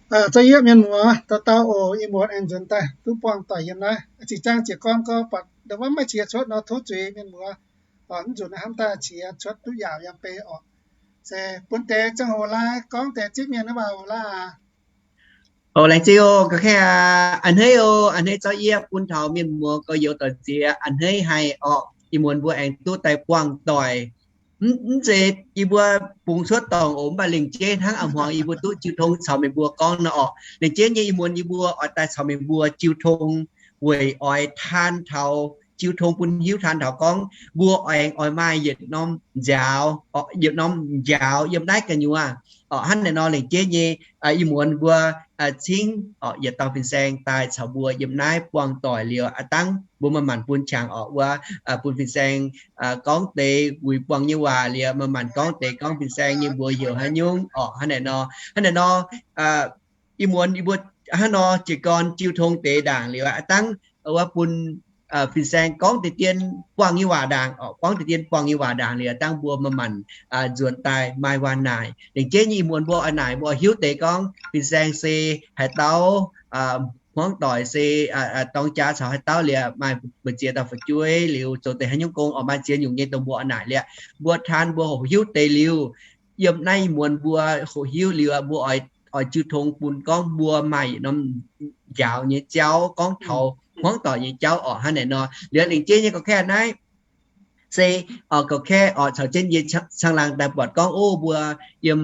Za'yietv mienh muoz, dauh dauh oc, ih muonz aengx nzuonx daaih duqv buangh doic yiem naaiv. Zinh ziangh jiez gorn gorngv buatc ndau wuov maiv qiex cuotv nor, tov zuiz mienh muoz. Mv nzunc naaiv hnamv daaih qiex cuotv duqv yaauc yiem bei oc. Se bun deix ziangh hoc laai gorngv deix zipv mienh wuov waac oc laaix. Oc, laengz zingh oc, ga'kengx aac, a'hneiv oc, a'hneiv zorqv yie bun taux mienh muoz gorx-youz doic ziex a'hneiv haic oc. Ih muonz mbuo aengx duqv daaih buangh doic. Mv zeiz yie mbuo bungx cuotv dorngc oc, mv baac lengc jeiv hnangv a'hmuangx yie mbuo duqv jiu tong caux meih mbuo gorngv nor oc. Lengc jeiv nyei ih muonz yie mbuo oix daaih caux meih mbuo jiu tong weic oix taan taux, jiu tong bun hiuv taan taux gorngv mbuo aengx oix maaih yietc norm njaaux, yietc norm njaaux yiem naaiv gu'nyuoz oc. Hnangv naaic nor lengc jeiv nyei ih muonz mbuo cingv yietc dauh fin-saeng daaih caux mbuo yiem naaiv buangh doic liuz, aav dangv mbuo manc-manc bun qangx oc, wuov bun fin-saeng gorngv deix wuic buangh nyei waac liuz, manc-manc gorngv deix gorngv fin-saeng nyei mbuox heuc haaix nyungc oc. Hnangv naaic nor, hnangv naaic nor, ih muonz yie mbuo hnangv nor jiez gorn jiu tong deix ndaangc liuz, aav dangv wuov bun fin-saeng gorngv deix dien buangh nyei waac ndaangc oc. Gorngv deix dien buangh nyei waac ndaangc liuz, aav dangv mbuo manc-manc nzuonx daaih maaih waac naaic. Lengc jeiv nyei ih muonz mbuo oix naaic, mbuo hiuv deix gorngv fin-saeng se haaix dauh, hmuangv doic se dorng jaax caux haaix dauh liuz, maaih mbu'ziex dauh fu'jueiv liuz, zoux deix haaix nyungc gong oc, maaih ziex nyungc nyei dongh mbuo oix naaic liuz, mbuo taan mbuo hoqc hiuv deix liuz, yiem naaiv ih muonz mbuo hoqc hiuv liuz, mbuo oix jiu tong bun gorngv mbuo maaih yietc norm njaaux nyei jauv gorngv taux hmuangv doic nyei jauv oc. Hnangv naaic nor, liuz lengc jeiv nyei ga'kaeqv naaiv se ga'kaeqv oc, caux jienv yie caangh laangh daaih buatc gorngv, o, mbuo yiem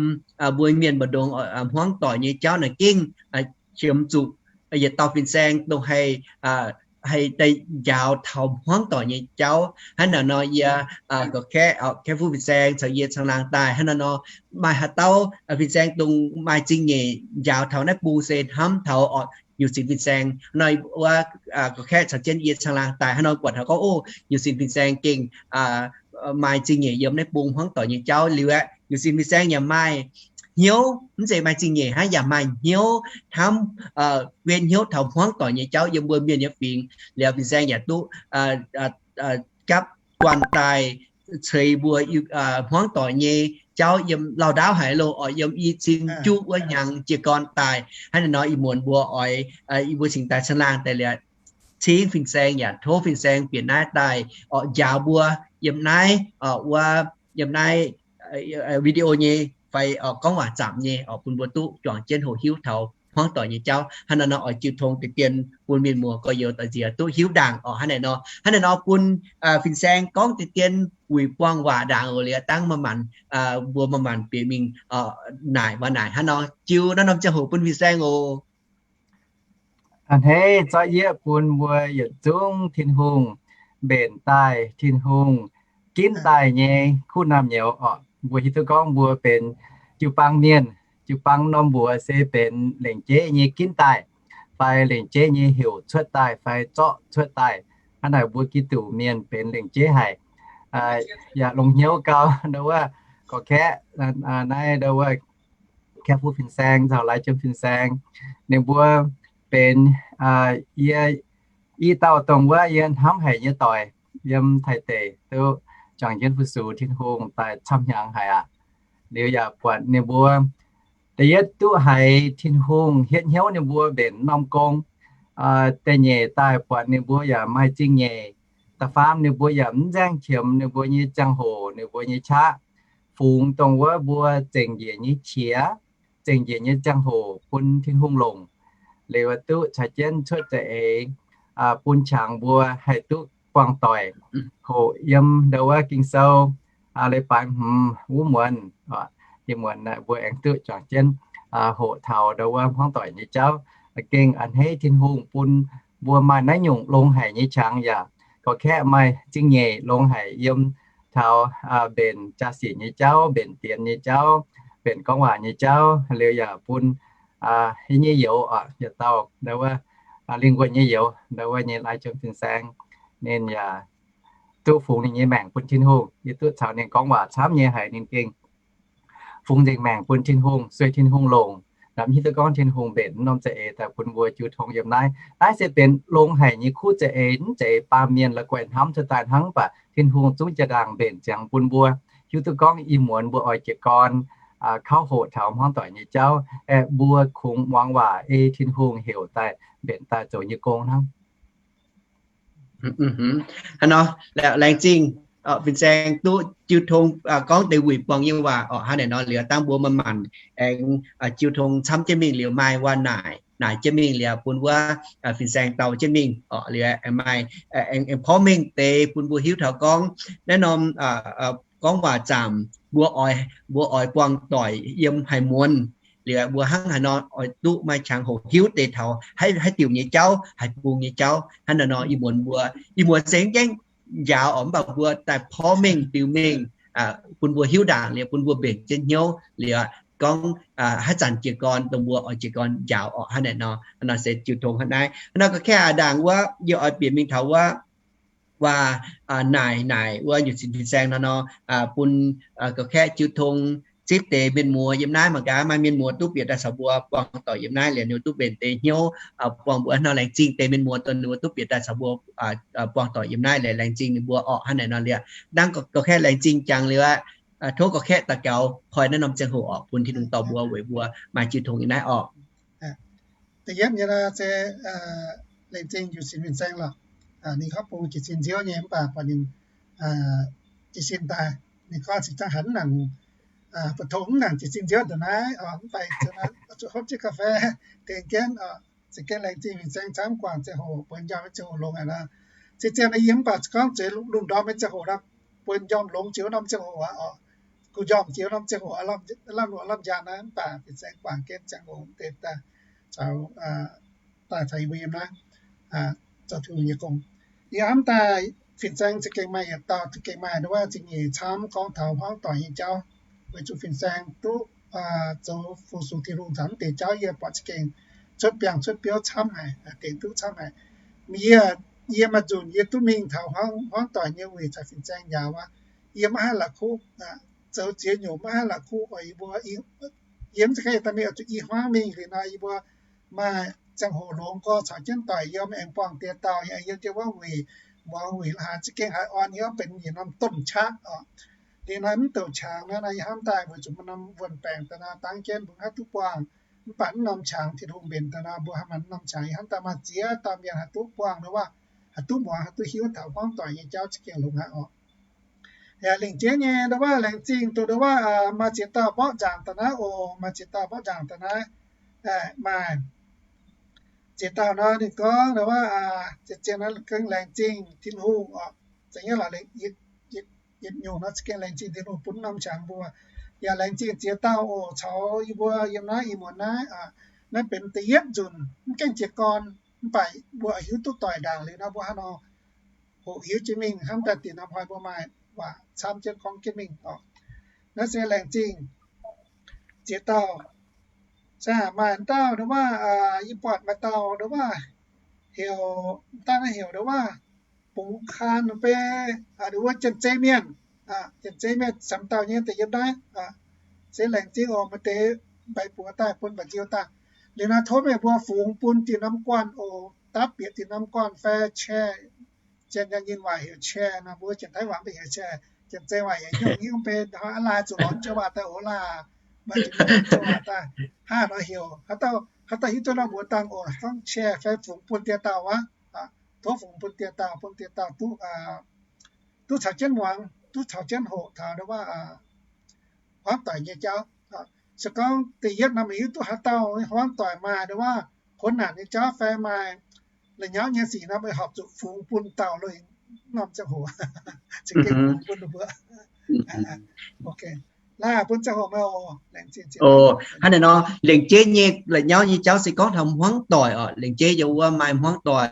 mbuo mienh mbu'ndongx hmuangv doic nyei jauv naaic gengh qiemx zuqc yietc dauh fin-saeng dongh haih, haih daaih njaaux taux hmuangv doic nyei jauv. Hnangv naaic nor yie ga'kaeqv, kaeqv fuqv fin-saeng caux yie caangh laangh daaih hnangv naaic nor, maaih haaix dauh fin-saeng dongh maaih zingh nyeic njaaux taux naaiv bung se hnamv taux oc, Nyuc Sinx fin-saeng nor, wuov ga'kaeqv caux jienv yie caangh laangh daaih hnangv nor buatc taux gorngv, o, Nyuc Sinx fin-saeng gengh maaih zingh nyeic yiem naaiv bung hmuangv doic nyei jauv liuz aeqv, Nyuc Sinx fin-saeng yaac maaih hnyouv, mv zeiz maaih zingh nyeic hnangv, yaac maaih hnyouv hnamv, guen hnyouv taux hmuangv doic nyei jauv yiem mbuo mienh nyei fingx liuz, fin-saeng yaac duqv gapv guanh daaih ceix mbuo hmuangv doic nyei jauv yiem lauh ndaauv haic loh oc, yiem i cin juqv wuov hnyangx jiez gorn daaih. Hnangv naaic nor ih muonz mbuo oix, yie mbuo cingx daaih caangh laangh daaih liuz, cingv fin-saeng yaac tov fin-saeng bieqc naaiv daaih oc, njaaux mbuo yiem naaiv, wuov, yiem naaiv video nyei fai gorngv waac zaamc nyei oc, bun mbuo duqv juangc jienv hoqc hiuv taux hmuangv doic nyei jauv. Hnangv naaic nor oix jiu tong deix dien bun mienh muoz gorx-youz doic nziex duqv hiuv ndaangc oc. Hnangv naaic nor, hnangv naaic nor bun fin-saeng gorngv deix dien wuic buangh waac ndaangc oc. Liuz dangv manc-manc, mbuo manc-manc bieqc mingh naaic waac naaic. Hnangv nor jiu naaiv norm ziangh hoc bun fin-saeng oc. A'hneiv zorqv yieqv bun mbuo yietc zungv Tin-Hungh mbenc daaih, Tin-Hungh ginv daaih nyei kuv naamh nyouz oc. Mbuo hiuv duqv gorngv mbuo benx jiu-baang mienh, jiu-baang norm mbuox se benx lengc jeiv nyei ginv daaih, fai lengc jeiv nyei heuc cuotv daaih, fai zorqv cuotv daaih. Hnangv naaic mbuo Giduc mienh benx lengc jeiv haic. Yaac longx hnyouv gau ndau wuov gorx-kaeqv, naaiv ndau wuov kaeqv fuqv fin-saeng caux lai jiem fin-saeng, ninh mbuo benx yie i dauh dongh wuov yie hnamv haic nyei doic yiem Taiv deic, duqv juangc jienv fu-sux Tin-Hungh daaih camv hnyangx haic aqv. Liuz yaac buatc ninh mbuo da'yietv duqv haiz Tin-Hungh hietv hnyouv ninh mbuo mbenc norm gong. Da'nyeic daaih buatc ninh mbuo yaac maaih zingh nyeic. Da'faam ninh mbuo yaac mv nzaeng qiemx ninh mbuo nyei ziangh hoc, ninh mbuo nyei qaqv, fungx dongh wuov mbuo zengc njiec nyei qiex, zengc njiec nyei ziangh hoc bun Tin-Hungh longc. Liuz duqv caux jienv cuotv za'eix bun qangx mbuo haih duqv buangh doic, hoqc yiem ndau wuov Ging-Sou leiz-baaix hmz wuov muonz, ih muonz mbuo aengx duqv juangc jienv hoqc taux ndau wuov hmuangv doic nyei jauv. Gengh a'hneiv Tin-Hungh bun mbuo maaih naaiv nyungc longx haic nyei qangx yaac gorx-kaeqv maaih zingh nyeic longx haic yiem taux mbenc jaa-sic nyei jauv, mbenc dienx nyei jauv, mbenc gorngv waac nyei jauv, liuz yaac bun yie nyei youz oc, yietc dauh ndau wuov Lingh Wuonh nyei youz, ndau wuov nyei lai jiem fin-saeng, ninh yaac duqv fungx ninh nyei maengc bun Tin-Hungh. Yie duqv caux ninh gorngv waac camv nyei haic, ninh gengh fungx nzengc maengc bun Tin-Hungh, sueih Tin-Hungh longc. Mv hiuv duqv gorngv Tin-Hungh mbenc norm za'eix daaih bun mbuo jiu tong yiem naaiv. Naaiv se benx longx haic nyei kuv za'eix, mv zeiz baamh mienh la'guaih hnamv cuotv daaih hnangv, mv baac Tin-Hungh zungv jaa-ndaangc mbenc ziangx bun mbuo. Hiuv duqv gorngv ih muonz mbuo oix jiez gorn kauv hoqc taux hmuangv doic nyei jauv, aeqv, mbuo kungx muangx waac ei Tin-Hungh heuc daaih mbenc daaih zoux nyei gong hnangv. Hnangv nor, laengz zingh fin-saeng duqv jiu tong gorngv deix wuic buangh nyei waac orqc. Hnangv naaic nor liuz, dangh mbuo manc-manc aengx jiu tong camv jienv mingh liuz, maaih waac naaic, naaic jienv mingh liuz bun wuov fin-saeng dau jienv mingh orqc. Liuz aengx maaih, aengx porv mengh deix bun mbuo hiuv taux gorngv naaiv norm gorngv waac zaamc, mbuo oix, mbuo oix buangh doic yiem haic muonz. Liuz mbuo hnangv haaix nor oix duqv maaih qangx hoc hiuv deix taux haaix diuc nyei jauv, haaix bung nyei jauv. Hnangv naaic nor ih muonz mbuo, ih muonz se gaengh njaaux orqc, mv baac mbuo daaih porv mengh biux mengh bun mbuo hiuv ndaangc liuz, bun mbuo mbenc jienv hnyouv liuz, gorngv haaix zanc jiez gorn dongh mbuo oix jiez gorn njaaux orqc. Hnangv naaic nor, hnangv nor se jiu tong hnangv naaiv. Hnangv nor ga'kaeqv aac ndaangc wuov yie oix bieqc mingh taux wuov, waac naaic, naaic wuov nyutc sin fin-saeng nor nor, bun ga'kaeqv jiu tong zipv deix mienh muoz yiem naaiv mangc gaax, maaih mienh muoz duqv bieqc daaih caux mbuo buangh doic yiem naaiv liuz, ninh duqv mbenc deix hnyouv buangh mbuo. Hnangv nor laengz zingh deix mienh muoz dongh ninh mbuo duqv bieqc daaih caux mbuo buangh doic yiem naaiv liuz, laengz zingh ninh mbuo orqc. Hnangv naaic nor liuz, dangh ga'kaeqv laengz zingh jangx liuz aqv, tov ga'kaeqv daux gaux koi naaiv norm ziangh hoc orqc, bun Tin-Hungh dorh mbuo weic mbuo maaih jiu tong yiem naaiv orqc. Da'yietv nyei se laengz zingh nyutc sin fin-saeng lorqc. Ninh gorngv bung jiez sin nziouv nyei mv baac buatc ninh jiez sin daaih, ninh gorngv cingx dangh hanc nangc, buoz-tong mv nangc jiez sin nziouv ndongc naaiv orqc. Mv baac zuqc hopv jienv ga'fei, tengx jienv orqc, za'gengh laengz zingh fin-saeng camv guangc ziangh hoc buonv njormh maiv ziangh hoc longx aqv nor. Zien-zien yiem mv baac gorngv zuqc lungh ndorm maiv ziangh hoc nor, buonv njormh longx jiex norm ziangh hoc aqv orqc. Guh njormh jiex norm ziangh hoc, lamh lungh lamh njang naaiv mv baac fin-saeng guangc jienv ziangh hoc mv deix daaih caux daaih taux yie mbuo yiem naaiv zoux Tin-Hungh nyei gong. Yie hnamv daaih fin-saeng za'gengh maaih yietc dauh, za'gengh maaih nduov waac zingh nyeic camv gorngv taux hmuangv doic nyei jauv, weic zuqc fin-saeng duqv zoux fu-sux Tin-Hungh taux mv deix jauv yie buatc za'gengh cuotv biangh cuotv biouv camv haic, dengc duqv camv haic. Yie, yie maaih nzunc yie duqv mingh taux hmuangv doic nyei wuic caux fin-saeng njaaux aqv. Yie maiv haih la'kuqv, zoux ziex nyungc maiv haih la'kuqv oc. Yie mbuo, yie mv zeiz gorngv yie daaih mingh oix zuqc i hmuangv mingh liuz nor, yie mbuo maaih ziangh hoc longx gorx caux jienv doic yiem aengx buangh diex dauh, yiem jienv wuov wuic, muangx wuic haaix za'gengh haiz orn, yie mv benx yietc norm domh qaqv oc. Liuz nor mv douc qangx nor, yie hnamv daaih weic zuqc maaih norm wuonh baengc daaih nor, dangv jienv mbuo haih duqv buangh. Mv baac mv norm qangx Tin-Hungh mbenc daaih nor, mbuo haih maaih norm qangx. Yie hnamv daaih maaih ziex dauh mienh haih duqv buangh nduov waac, haih duqv muangx, haih duqv hiuv taux hmuangv doic nyei jauv za'gengh longx aqv oc. Yaac lengc jeiv nyei nduov waac laengz zingh dongh nduov waac maaih ziex dauh mborqv nzaangc daaih naaiv oc, maaih ziex dauh mborqv nzaangc daaih naaiv. Maaih ziex dauh nor ninh gorngv nduov waac, zien-zien nor gengh laengz zingh Tin-Hungh oc. Za'gengh lorqc, yietc nyungc nor za'gengh laengz zingh Tin-Hungh bun norm qangx mbuo. Yaac laengz zingh ziex dauh oc caux yie mbuo yiem naaiv ih muonz naaiv. Naaiv benx da'yietv nzunc mv gaengh jiez gorn, mv baac mbuo hiuv duqv doic ndaangc liuz nor, mbuo hnangv nor hoqc hiuv jienv mingh hnamv daaih dingc norm hnoi mbuo maaih waac camv jienv gorngv jienv mingh oc. Naaiv se laengz zingh ziex dauh. Se maaih dauh nduov waac, yie buatc maaih dauh nduov waac heuc, dangh naaiv heuc nduov waac Bungx Kaan Bei, nduov wuov Janx-Zei mienh, Janx-Zei mienh camv dauh nyei daaih yiem naaiv. Se laengz zingh oc, maaih deix mbaix buoz daaih bun mba'nziu daaih. Liuz nor tov meih mbuo fungx bun dinh norm guanh oc, dapv bieqc dinh norm guanh fai share. Janx-Zei nyei waac heuc share nor, mbuo Janx-Taiv waac mbuo heuc share. Janx-Zei waac yaac hnyouv hnyouv mbe hnoi aav laai zuqc lorz jienv waac daaih oc laah. Maaih zuqc lorz jienv waac daaih. Hnangv nor heuc, haaix dauh hiuv duqv nor mbuox dangh oc, gorngv share fai fungx bun diex dauh wuov. Tov fungx bun diex dauh, bun diex dauh duqv, duqv caux jienv muangx, duqv caux jienv hoqc taux nduov waac hmuangv doic nyei jauv. Se gorngv da'yietv nor meih hiuv duqv haaix dauh hmuangv doic maaih nduov waac kuonx naanc nyei jauv fai maaih la'nyauv nyei sic nor, meih horpc zuqc fungx bun dauh lo norm ziangh hoc. Za'gengh fungx bun ninh mbuo. Laah, bun ziangh hoc meih oc. Hnangv naaiv nor, lengc jeiv nyei la'nyauv nyei jauv se gorngv taux hmuangv doic oc. Lengc jeiv yiem wuov maaih hmuangv doic,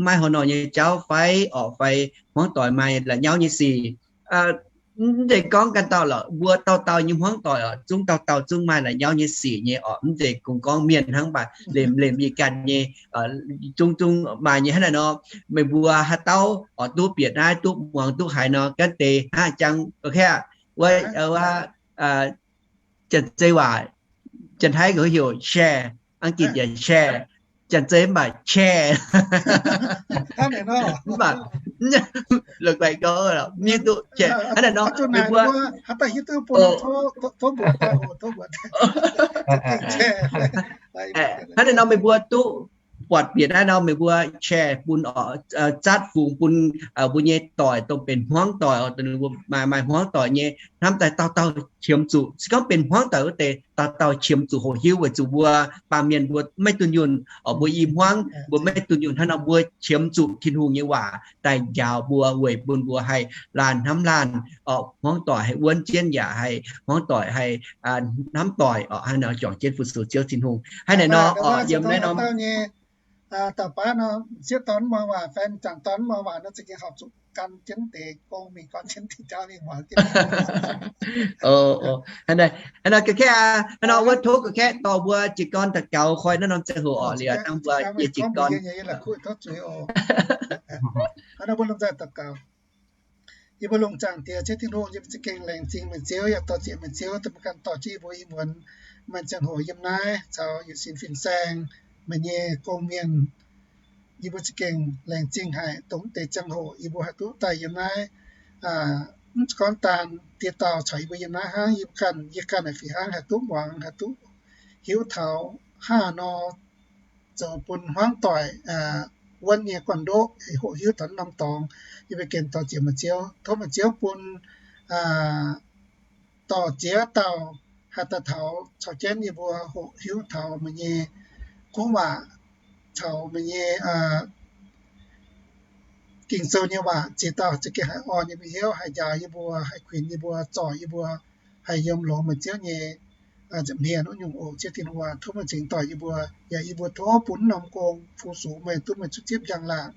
maiv haaix nor nyei jauv fai orqc, fai hmuangv doic maaih la'nyauv nyei sic. Mv zeiz gorngv ganh dauh lorqc, mbuo dauh dauh nyei hmuangv doic oc, zungv dauh dauh zungv maaih la'nyauv nyei sic nyei oc. Mv zeiz kungx gorngv mienh hnangv, mv baac lemh lemh yie ganh nyei, zungv zungv maaih nyei. Hnangv naaiv nor, meih mbuo haaix dauh oc duqv bieqc naaiv, duqv muangx duqv haiz nor, gaanv deix hnangv jangx, ok, wuov, Janx-Zei waac, Janx-Taiv heuc share, Angitc yaac share. Janx-zei mv baac share. Mv baac la'guaih gouv, mv hiuv duqv share. Hnangv naaiv nor, meih mbuo, hnangv naaiv nor meih mbuo duqv buatc bieqc naaiv nor, meih mbuo share bun, zatv fungx bun mbuo nyei doic, dongh benx hmuangv doic, maaih hmuangv doic nyei, hnamv daaih dauh dauh qiemx zuqc. Se gorngv benx hmuangv doic wuov deix, dauh dauh qiemx zuqc hoqc hiuv, weic zuqc mbuo baamh mienh mbuo maiv dunh yunh, mbuo i hmuangv mbuo maiv dunh yunh, hnangv nor mbuo qiemx zuqc Tin-Hungh nyei waac daaih njaaux mbuo, weic bun mbuo haih laanh hnamv laanh, hmuangv doic haih wuonv jienv yaac haih hmuangv doic haih hnamv doic, hnangv nor juangc jienv fu-sux Ziouv Tin-Hungh. Hnangv naaiv nor, yiem naaiv norm dauh baav nor, sieqv dorn mv muangx waac, fan zanc dorn mv muangx waac nor, za'gengh horpc zuqc gan jienv deix gong mingh gorn jienv deix jauv mingh muangx jienv. Hnangv nor, hnangv nor ga'kaeqv, hnangv nor wuov tov ga'kaeqv dorh mbuo jiez gorn daux gaux koi naaiv norm ziangh hoc orqc, liuz dangh mbuo yie jiez gorn. Hnangv nor mbuo lomh nzoih daux gaux. Yie mbuo longc zaangc Diex Ziouv Tin-Hungh, yie mbuo za'gengh laengz zingh meih Ziouv yaac dor-ziec meih Ziouv dongh meih ganh dorh jienv yie mbuo ih muonz maaih ziangh hoc yiem naaiv caux yietc sin fin-saeng meih nyei gong-mienh. Yie mbuo za'gengh laengz zingh haic dongh mv deix ziangh hoc yie mbuo haih duqv daaih yiem naaiv. Mv gorngv daan dieh dauh caux yie mbuo yiem naaiv hnangv, yie ganh, yie ganh naaic fih hnangv haih duqv muangx, haih duqv hiuv taux hnangv haaix nor zoux bun hmuangv doic wuonv nyei gorn-ndoqv hoqc hiuv taux norm dorngx. Yie mbuo gengh dor-ziec meih Ziouv, tov meih Ziouv bun dor-ziec dauh haih daaih taux caux jienv yie mbuo hoqc hiuv taux meih nyei kuv waac, caux meih nyei Ging-Sou nyei waac ziex dauh za'gengh haih orn yie mbuo hnyouv, haih njaaux yie mbuo, haih kuinx yie mbuo, zorc yie mbuo, haih yiem longx meih Ziouv nyei nza'hmien wuov nyungc oc. Ziouv Tin-Hungh, tov meih cingx dorh yie mbuo, yaac yie mbuo tov bun mv norm gong fu-sux meih, duqv meih zungv zipv njang-laangc,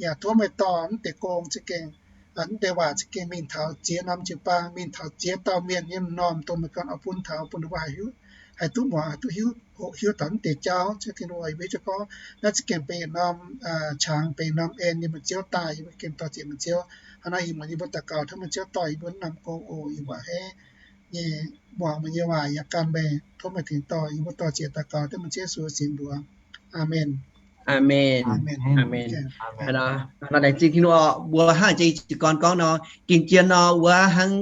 yaac tov meih dorh mv deix gong za'gengh, mv deix waac za'gengh mingh taux ziex norm jiu-baang, mingh taux ziex dauh mienh nyei m'normh, dongh meih ganh oix bun taux, bun ninh mbuo haih duqv muangx, haih duqv hiuv, hoqc hiuv taux mv deix jauv. Ziouv Tin-Hungh, yie mbuo hiuv duqv gorngv naaiv za'gengh benx norm qangx, benx norm en yiem meih Ziouv daaih, yie mbuo gengh dor-ziec meih Ziouv. Hnangv naaiv ih muonz yie mbuo daux gaux tov meih Ziouv dorh yie mbuo mv norm gong oc. Yie mbuo hei nyei muangx meih nyei waac yaac gan meih, tov meih tengx dorh yie mbuo dor-ziec daux gaux tov meih Ziouv Yesu nyei mbuox. Aamen. Aamen. Aamen. Laengz zingh Tin-Hungh oc. Mbuo hnangv jiex gorn gorngv nor, ging jien nor wuov hnangv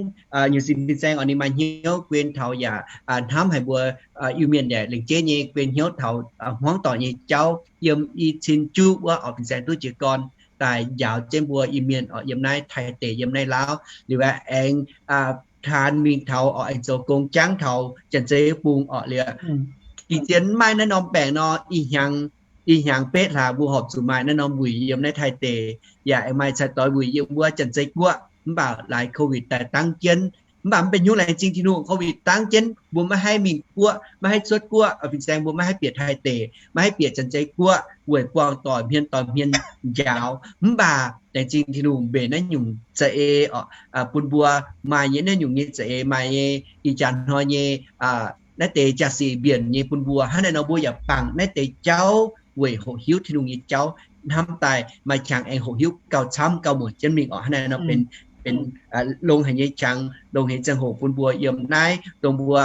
nyungc sin fin-saeng oc, ninh maaih hnyouv guen taux yaac hnamv haic mbuo Iu-Mienh yaac lengc jeiv nyei guen hnyouv taux hmuangv doic nyei jauv yiem i cin juqv wuov oc. Fin-saeng duqv jiez gorn daaih njaaux jienv mbuo Iu-Mienh oc, yiem naaiv Taiv deic, yiem naaiv Laauv liuz aeqv, aengx taan mingh taux oc, aengx zoux gong jangv taux janx-zei bung oc. Liuz ging jien maiv maaih naaiv norm baengc nor, ih hnyangx, ih hnyangx betv hlaax mbuo horpc zuqc maaih naaiv norm wuic yiem naaiv Taiv deic, yaac aengx maaih cai doix wuic yiem wuov janx-zei guoqv. Mv baac laaix COVID daaih dangv jienv, mv baac mv benx nyungc, laengz zingh Tin-Hungh, COVID dangv jienv mbuo maiv haih mingh guoqv, maiv haih cuotv guoqv. Fin-saeng mbuo maiv haih bieqc Taiv deic, maiv haih bieqc janx-zei guoqv weic buangh doic hmien doix hmien njaaux. Mv baac laengz zingh Tin-Hungh mbenc naaiv nyungc za'eix oc, bun mbuo maaih nyei naaiv nyungc nyei za'eix, maaih nyei ih jaax hnoi nyei naaiv deix jaax-sic mbienc nyei bun mbuo. Hnangv naaiv nor mbuo yaac bangc naaiv deix jauv weic hoqc hiuv Tin-Hungh nyei jauv, hnamv daaih maaih qangx aengx hoqc hiuv gauh camv gauh muonc jienv mingh oc. Hnangv naaiv nor benx, benx longx haic nyei qangx, longx haic ziangh hoc bun mbuo yiem naaiv, dongh mbuo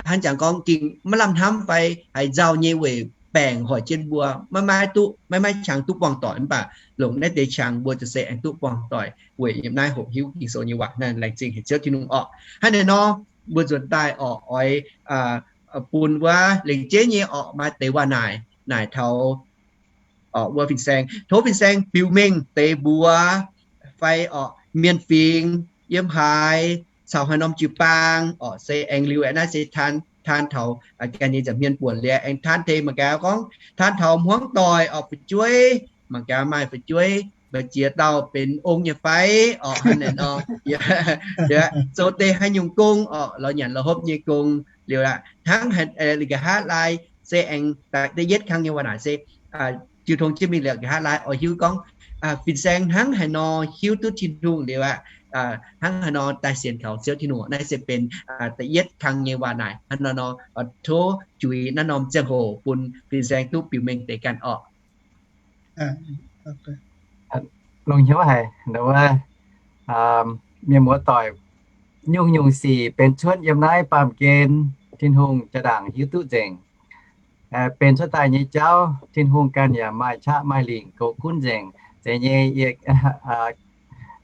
hnangv jangx gorngv ging maiv lamh hnamv fai haiz nzauh nyei weic baengc hoic jienv mbuo maiv maaih duqv, maiv maaih qangx duqv buangh doic. Mv baac longc naaiv deix qangx mbuo ziouc se aengx duqv buangh doic weic yiem naaiv hoqc hiuv Ging-Sou nyei waac. Naaiv laengz zingh haic Ziouv Tin-Hungh orqc. Hnangv naaiv nor mbuo nzuonx daaih orqc oix bun wuov lengc jeiv nyei orqc maaih deix waac naaic, naaic taux orqc wuov fin-saeng. Tov fin-saeng biux mengh deix mbuox fai orqc mienh fingx yiem haaix caux haaix norm jiu-baang orqc se aengx liuz aeqv, naaiv se taan, taan taux ganh nyei nza'hmien buonc liuz aengx taan deix mangc gaax gorngv taan taux hmuangv doic orqc fu'jueiv, mangc gaax maaih fu'jueiv mbu'ziex dauh benx ong nyei fai orqc hnangv naaic nor, zoux deix haaix nyungc gong orqc, lorz nyanc lorz hopv nyei gong liuz aqv. Hnangv haaix, nqa'haav laai se aengx da'yietv kang nyei waac naaic se jiu tong jienv mingh liuz nqa'haav laai oix hiuv gorngv fin-saeng hnangv haaix nor hiuv duqv Tin-Hungh liuz aqv, hnangv haaix nor daaih sienx kaux Ziouv Tin-Hungh. Naaiv se benx da'yietv kang nyei waac naaic. Hnangv nor nor tov juix naaiv norm ziangh hoc bun fin-saeng duqv biux mengh deix ganh orqc. Longx hnyouv haic wuov mienh muoz doic, nyungc-nyungc sic benx cuotv yiem naaiv baamh gen, Tin-Hungh jaa-ndaangc hiuv duqv nzengc. benx cuotv daaih nyei jauv, Tin-Hungh ganh yaac maaih qaqv maaih lingc goux gunv nzengc. Zeiz nyei, yie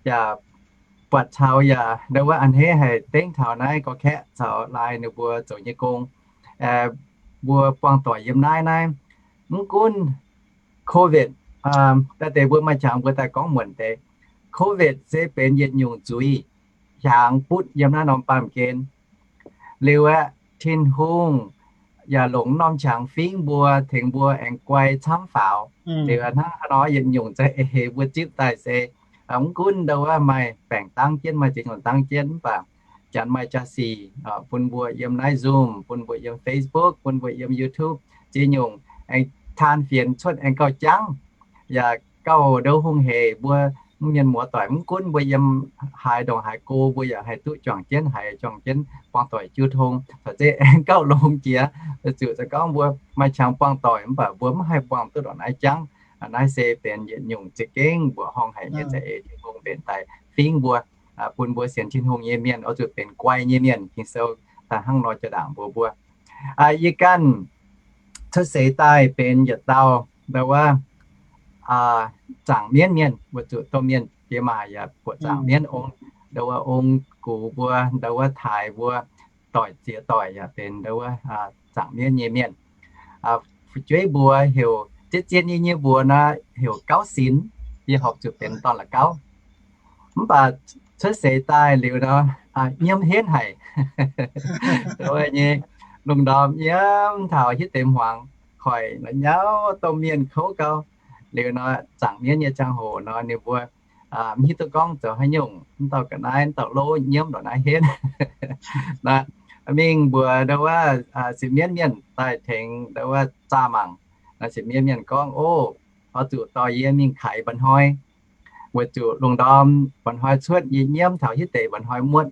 yaac buatc caux yaac ndau wuov a'hneiv haic dengv taux naaiv gorx-kaeqv caux Lai ninh mbuo zoux nyei gong, mbuo buangh doic yiem naaiv naaiv. Mv gunv COVID, daaih deix mbuo maaih qangx mbuo daaih gorngv muonc deix, COVID se benx yietc nyungc zuiz hiaangx butv yiem naaiv norm baamh gen. Liuz aeqv, Tin-Hungh yaac longc norm qangx fingv mbuo, tengx mbuo aengx guai camv faaux. Liuz hnangv haaix nor yietc nyungc za'eix mbuo zipv daaih se, mv gunv ndau wuov maaih baengc dangv jienv, maaih ziex nyungc dangv jienv, mv baac janx maaih jaa-sic bun mbuo yiem naaiv Zoom, bun mbuo yiem Facebook, bun mbuo yiem YouTube, ziex nyungc aengx taan fienx cuotv aengx gauh jangv, yaac gauh ndouv hungh heic mbuo mienh muoz-doic. Mv gunv mbuo yiem haaix ndongc haaix go, mbuo yaac haih duqv juangc jienv, haih juangc jienv buangh doic jiu tong, caux zeiz aengx gauh longx jiex. Zuqc za'gengh gorngv mbuo maaih qangx buangh doic mv baac mbuo mv haih buangh duqv ndongc naaiv jangv. Naaiv se benx yietc nyungc za'gengh mbuoqc horngh haic nyei za'eix Tin-Hungh mbenc daaih fingv mbuo, bun mbuo sienx Tin-Hungh nyei mienh oix zuqc benx guai nyei mienh. Ging-Sou daaih hnangv nor jaa-ndaangc mbuox mbuo. Yie ganh cuotv seix daaih benx yietc dauh ndau wuov zaangc mienv mienh, weic zuqc domh mienh jiex maac yaac buoqc zaangc mienv ong, ndau wuov ong gux mbuo, ndau wuov taaix mbuo, doic ziex doic yaac benx ndau wuov zaangc mienv nyei mienh. Fu'jueiv mbuox heuc, zien-zien nyei nyei mbuox nor heuc Gauv Sinx, yie horpc zuqc benx dorn-la'gauv. Mv baac cuotv seix daaih liuz nor, nyiemv henv haic. Ndau wuov nyei lungh ndorm nyiemv taux hitv deix hmuangx, koiv la'nyauv domh mienh kouv gau. Liuz nor, zaangc mienv nyei ziangh hoc nor, ninh mbuo mv hiuv duqv gorngv zoux haaix nyungc, mv dauh ga'naaiv, mv dauh lov nyiemv ndongc naaiv henv. Mingh mbuox ndau wuov sienx mienv mienh daaih tengx ndau wuov zaah mangc. Sienx mienv mienh gorngv, O, oix zuqc dorh yie mingh kaaix mba'hnoi, weic zuqc lungh ndorm mba'hnoi cuotv yie nyiemv taux hitv deix mba'hnoi muotv.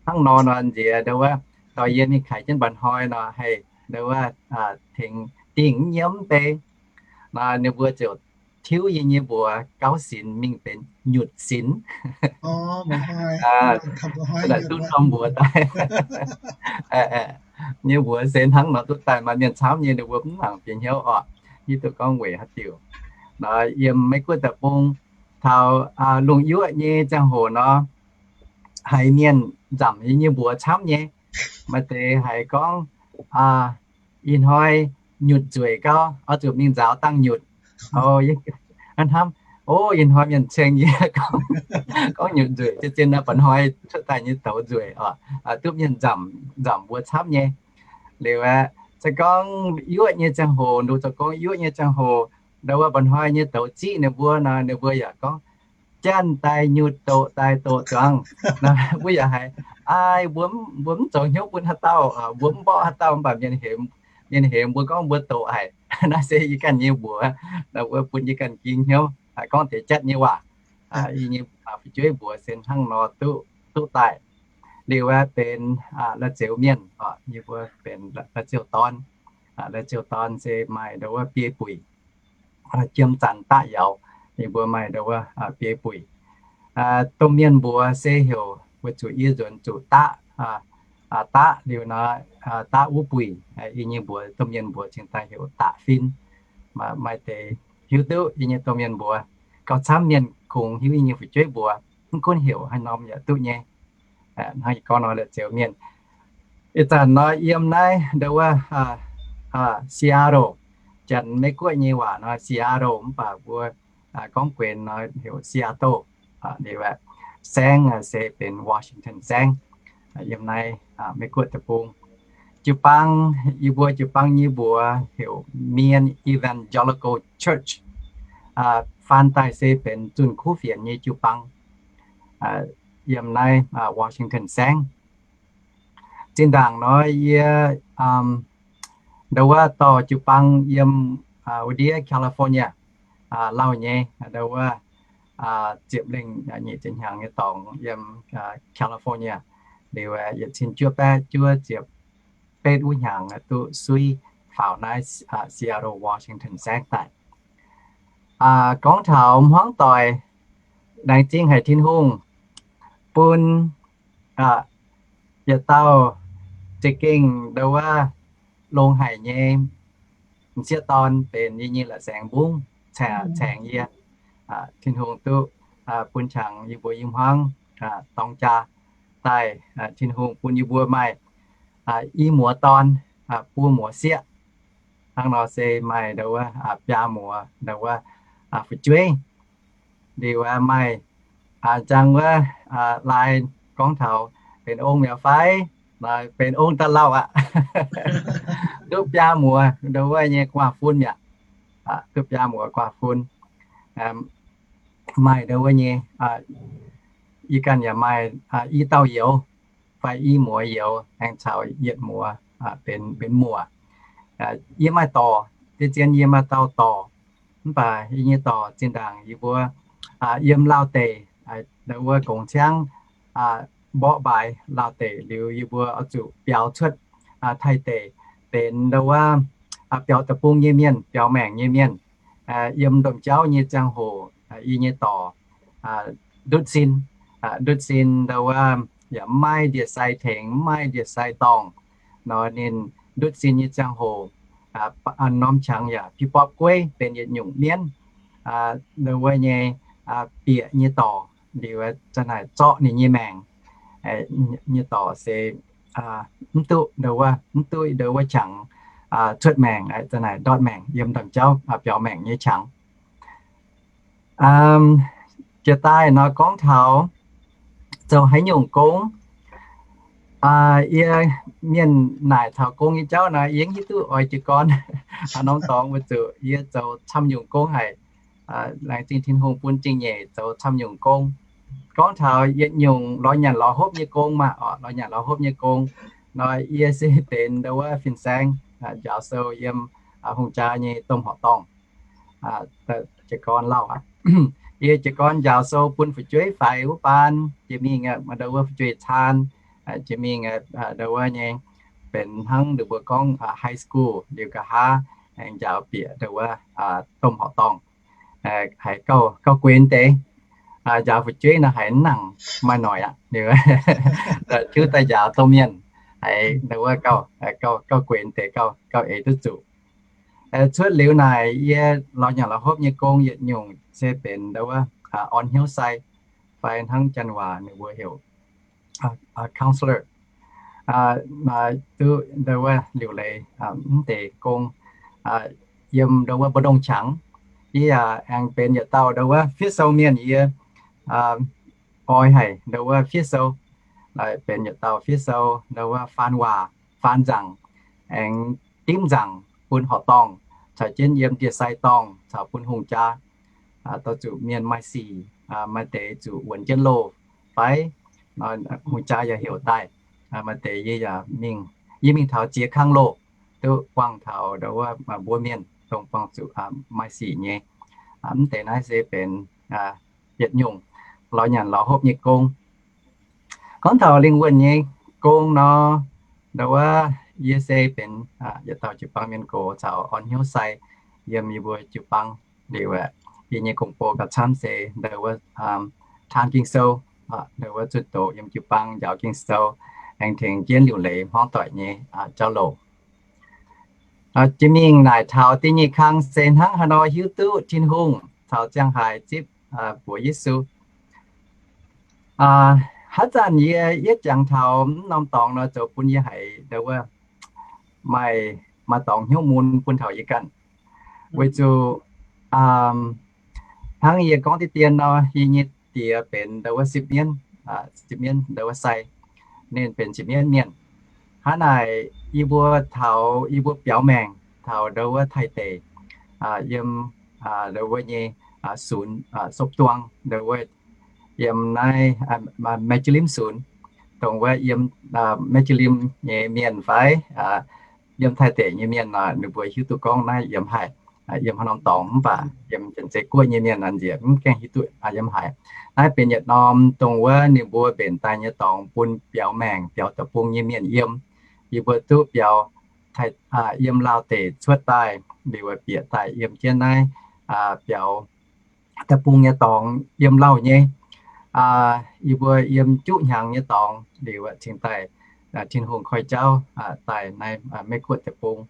Hnangv nor nor nziex ndau wuov dorh yie mingh kaaix jienv mba'hnoi nor haih ndau wuov tengx dingh nyiemv bei. Nor ninh mbuo ziouc tiuv yie nyei mbuox Gauv Sinx mingh benx Nyutc Sinx. Duqv norm mbuox daaih. Nyei mbuox se hnangv nor duqv daaih. Maaih mienh camv nyei ninh mbuo mv nangc bieqc hnyouv orqc, hiuv duqv gorngv weic haaix diuc. Nor yiem Meiv Guoqv deic-bung taux lungh yuoqv nyei ziangh hoc nor, haiz mienh nzamc yie nyei mbuox camv nyei. Maaih deix haiz gorngv, Ih hnoi nyutc nzueic gau, oix zuqc mingh nzaaux dangh nyutc. Hnamv, O, ih hnoi mienh ceng yie gorngv nyutc nzueic, zien-zien nor mba'hnoi cuotv daaih nyei douz nzueic oc. Duqv mienh nzamc, nzamc mbuo camv nyei. Liuz aeqv, se gorngv yuoqv nyei ziangh hoc, nduqc zoux gong yuoqv nyei ziangh hoc, ndau wuov mba'hnoi nyei douz ziqv ninh mbuo nor, ninh mbuo yaac gorngv, Janx daaih nyutc doqc daaih doqc zuangx. Mbuo yaac haiz, Ai, mbuo mv zoux hnyouv bun haaix dauh, mbuo mv mborqv haaix dauh, mv baac mienh hemx, mienh hemx mbuo gorngv mbuo doqc haic. Naaiv se yie ganh nyei mbuox, wuov bun yie ganh ging hnyouv, gorngv deix jatv nyei waac. Yie nyei fu'jueiv mbuox se hnangv nor duqv, duqv daaih. Liuz aeqv, benx la'zioux mienh, yie mbuo benx la'zioux dorn. La'zioux dorn se maaih ndau wuov biei buic, jiem zanc daqv yaauz, ninh mbuo maaih ndau wuov biei buic. Domh mienh mbuox se heuc, weic zuqc yie nzuonx zuqc daqv, daqv liuz nor, daqv wuov buic, yie nyei mbuox, domh mienh mbuox cingx daaih heuc daqv fin. Maaih deix hiuv duqv yie nyei domh mienh mbuox. Gauh camv mienh kungx hiuv yie nyei fu'jueiv mbuox, mv gunv heuc haaix norm yaac duqv nyei. Hnangv yie gorngv nor, la'zioux mienh. Ih zanc nor yiem naaiv ndau wuov Seattle, Janx Meiv Guoqv nyei waac nor Seattle, mv baac mbuo gorngv guenx nor heuc Seattle. Liuz aeqv, saengv se benx Washington saengv. Yiem naaiv Meiv Guoqv deic-bung, jiu-baang, yie mbuo jiu-baang nyei mbuox heuc Mien Evangelical Church. Faan daaih se benx zunh kuv fienx nyei jiu-baang yiem naaiv Washington saengv. Zinh ndaangc nor yie ndau wuov dorh jiu-baang yiem wuov ndiev California lauh nyei, ndau wuov ziepc lengh nyic ziepc hnyangx nyei dorngx yiem California. Liuz yietc cin juov baeqv juov ziepc betv wuov hnyangx duqv suiv faaux naaiv Seattle, Washington saengv daaih. Gorngv taux hmuangv doic, laengz zingh haic Tin-Hungh bun yietc dauh za'gengh ndau wuov longx haic nyei m'sieqv dorn benx yie nyei la'saengx mbungv, caengx yie. Tin-Hungh duqv bun qangx yie mbuo i hmuangv dorng jaa daaih. Tin-Hungh bun yie mbuo maaih i muoz dorn, buo muoz sieqv. Hnangv nor se maaih ndau wuov biaa muoz ndau wuov fu'jueiv. Liuz maaih njang wuov lai gorngv taux benx ong mi'aqv fai, benx ong daaih lauh aqv. Duqv biaa muoz ndau wuov nyei gu'nguaaz-fun mi'aqv. Duqv biaa muoz gu'nguaaz-fun. Maaih ndau wuov nyei, yie ganh yaac maaih i dauh youz fai i muoz youz aengx caux yietc muoz benx muoz. Yie maaih dorc, deix zien yie maaih dauh dorc. Mv baac yie nyei dorc zinh ndaangc yie mbuo yiem Laauh deic, ndau wuov gongx ciangv mborqv mbaaix Laauh deic liuz yie mbuo oix zuqc biaux cuotv Taiv deic, benx ndau wuov biaux deic-bung nyei mienh, biaux maengc nyei mienh. Yiem domh jauv nyei ziangh hoc, yie nyei dorc ndutv sin, ndutv sin ndau wuov yaac mv maaih ndie-sai tengx, mv maaih ndie-sai dorngh. Nor ninh ndutv sin nyei ziangh hoc, norm qangx yaac piv-borpv gueiv benx yietc nyungc mienv, ndau wuov nyei bieqc nyei dorc. Liuz za'naaic zorqv ninh nyei maengc nyei dorc se mv duqv ndau wuov, mv duqv ndau wuov qangx cuotv maengc, za'naaic ndortv maengc yiem domh jauv biaux maengc nyei qangx. Jiex daaih nor gorngv taux zoux haaix nyungc gong, yie mienh naaic taux gong nyei jauv nor, yie hiuv duqv oix jiez gorn haaix norm dorngx weic zuqc yie zoux camv nyungc gong haic. Laengz zingh Tin-Hungh bun zingh-nyeic zoux camv nyungc gong. Gorngv taux yietc nyungc lorz nyanc lorz hopv nyei gong maah, lorz nyanc lorz hopv nyei gong nor, yie se benx ndau wuov fin-saeng, njaaux sou yiem hungh jaa nyei domh horqc dorngh. Jiez gorn lauh aqv. Yie jiez gorn njaaux sou bun fu'jueiv faix wuov baan, jiex mingh ndau wuov fu'jueiv caan, jiex mingh ndau wuov nyei benx hnangv ninh mbuo gorngv high school liuz nqa'haav aengx njaaux bieqc ndau wuov domh horqc dorngh. Haiz gauh guenx deix. Njaaux fu'jueiv nor haiz mv nangc maaih noic aqv. Tiuv daaih njaaux domh mienh haiz ndau wuov gauh guenx deix, gauh eix duqv zuqc. Cuotv liuz naaic yie lorz nyanc lorz hopv nyei gong yietc nyungc se benx ndau wuov orn hnyouv sai, fai hnangv janx waac ninh mbuo heuc counselor. Duqv ndau wuov liuc leiz mv deix gong yiem ndau wuov mbu'ndongx qangx. Yie yaac aengx benx yietc dauh ndau wuov fiev sou mienh. Yie oix haic ndau wuov fiev sou, benx yietc dauh fiev sou, ndau wuov faan waac, faan nzaangc, aengx dimv nzaangc bun horqc dorngh, caux jienv yiem ndie-sai dorngh caux bun hungh jaa. Dorh zuqc mienh maaih sic, maaih deix zuqc wuonx jienv loh fai hungh jaa yaac heuc daaih. Maaih deix yie yaac mingh, yie mingh taux ziex kang loh, duqv buangh taux ndau wuov mbuo mienh dongh buangh zuqc maaih sic nyei. Mv deix naaiv se benx yietc nyungc lorz nyanc lorz hopv nyei gong. Gorngv taux lingh wuonh nyei gong nor, ndau wuov yie se benx yietc dauh jiu-baang mienh gox caux orn hnyouv sai yiem yie mbuo jiu-baang. Liuz yie nyei gong-bou gauh camv se ndau wuov taan Ging-Sou, ndau wuov zunh doz yiem jiu-baang njaaux Ging-Sou, aengx tengx jienv liuc leiz hmuangv doic nyei jauv-louc. Jiex mingh naaic taux da'nyeic kang se hnangv haaix nor hiuv duqv Tin-Hungh caux ziangh haaix zipv buoz Yesu. Haaix zanc yie yietv jangx taux mv norm dorngx nor, zoux bun yie haiz ndau wuov maaih, maaih dorngx hnyouv mun bun taux yie ganh. Weic zuqc hnangv yie gorngv deix dien nor, yie nyei diex benx ndau wuov sipv mienv, sipv mienv ndau wuov sai, ninh benx sipv mienv mienh. Hnangv naaic yie mbuo taux yie mbuo biaux maengc taux ndau wuov Taiv deic, yiem ndau wuov nyei sunx, Sopv-Duang, ndau wuov yiem naaiv Meijilim sunx, dongh wuov yiem Meijilim nyei mienh fai yiem Taiv deic nyei mienh nor, ninh mbuo hiuv duqv gorngv naaiv yiem haaix, yiem haaix norm dorngx, mv baac yiem Janx-Zei Guoqv nyei mienh nor nziex mv gaengh hiuv duqv yiem haaix. Naaiv benx yietc norm dongh wuov ninh mbuo mbenc daaih nyei dorngx bun biaux maengc biaux deic-bung nyei mienh yiem. Yie mbuo duqv biaux yiem Laauh deic cuotv daaih, liuz bieqc daaih yiem jienv naaiv biaux deic-bung nyei dorngx yiem lauh nyei. Yie mbuo yiem juqv hnyangx nyei dorngx liuz cingx daaih Tin-Hungh koi jauv daaih naaiv Meiv Guoqv deic-bung.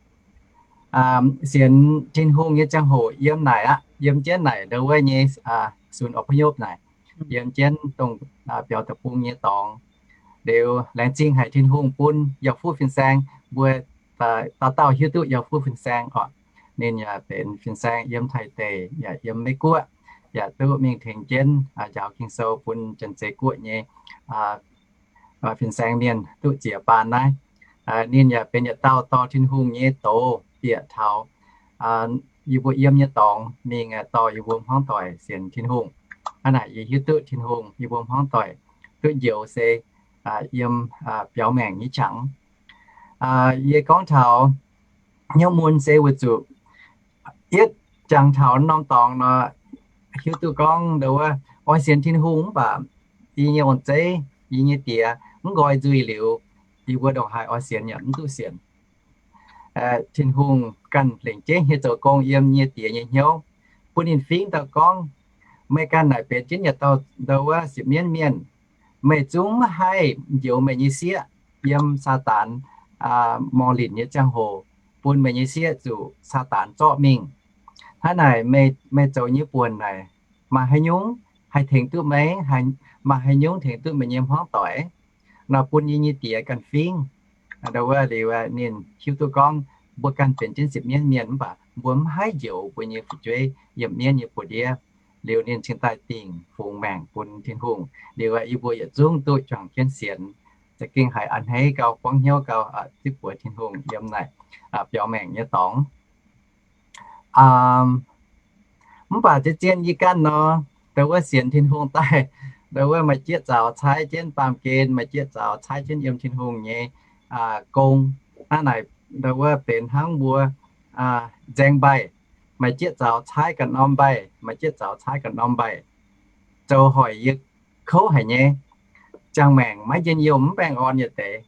Sienx Tin-Hungh nyei ziangh hoc yiem naaic aqv, yiem jienv naaic ndo wuov nyei ศูนย์อพยพ naaic, yiem jienv dongh biaux deic-bung nyei dorngx. Liuz laengz zingh haic Tin-Hungh bun Yauh Fuqv fin-saeng mbuo dauh dauh hiuv duqv Yauh Fuqv fin-saeng oc. Ninh yaac benx fin-saeng yiem Taiv deic yaac yiem Meiv Guoqv, yaac duqv mingh tengx jienv njaaux Ging-Sou bun Janx-Zei Guoqv nyei fin-saeng mienh duqv ziex baan naaiv. Ninh yaac benx yietc dauh dorh Tin-Hungh nyei doz bieqc taux yie mbuo yiem nyei dorngx mingh dorh yie mbuo hmuangv doic sienx Tin-Hungh. Hnangv naaic yie hiuv duqv Tin-Hungh yie mbuo hmuangv doic duqv njoux se yiem biaux maengc nyei qangx. Yie gorngv taux hnyouv mun se weic zuqc yietv jangx taux norm dorngx nor, hiuv duqv gorngv ndo wuov oix sienx Tin-Hungh mv baac yie nyei ong-zeiv, yie nyei diex mv nqoi nzuih liuz, yie mbuo ndongc haaix oix sienx yaac mv duqv sienx. Tin-Hungh ganh lengc jeiv nyei zoux gong yiem nyei diex nyei hnyouv, bun ninh fingx dauh gorngv, meih ganh naaic benx jienv yietc dauh ndo wuov siepv-mienv mienh, meih zungv maiv haih njoux meih nyei sieqv yiem Saadaan morc linc nyei ziangh hoc, bun meih nyei sieqv zuqc Saadaan zorqv mingh. Hnangv naaic meih zoux nyei buonc naaic maaih haaix nyungc haih tengx duqv meih? Maaih haaix nyungc tengx duqv meih nyei hmuangv doic? Nor bun yie nyei diex ganh fingx. Ndo wuov liuz ninh hiuv duqv gorngv mbuo ganh benx jienv siepv-mienv mienh mv baac mbuo mv haih njoux mbuo nyei fu'jueiv yiem mienv nyei buoz-ndiev. Liuz ninh cingx daaih dingc fungx maengc bun Tin-Hungh. Liuz yie mbuo yietc zungv duqv juangc jienv sienx, za'gengh haiz a'hneiv gau, buangv hnyouv gau, zipv buoz Tin-Hungh yiem naaic biaux maengc nyei dorngx. Mv baac zien-zien yie ganh nor, ndo wuov sienx Tin-Hungh daaih, ndo wuov maaih jieqv zaux caaiv jienv baamh gen, maaih jieqv zaux caaiv jienv yiem Tin-Hungh nyei gong. Hnangv naaic ndo wuov benx hnangv mbuo nzaeng mbaih, maaih jieqv zaux caaiv ganh norm mbaih, maaih jieqv zaux caaiv ganh norm mbaih. Zoux hoic yie kouv haic nyei. Ziangh maengc maiv njien-youh mv baengh orn yietc deix.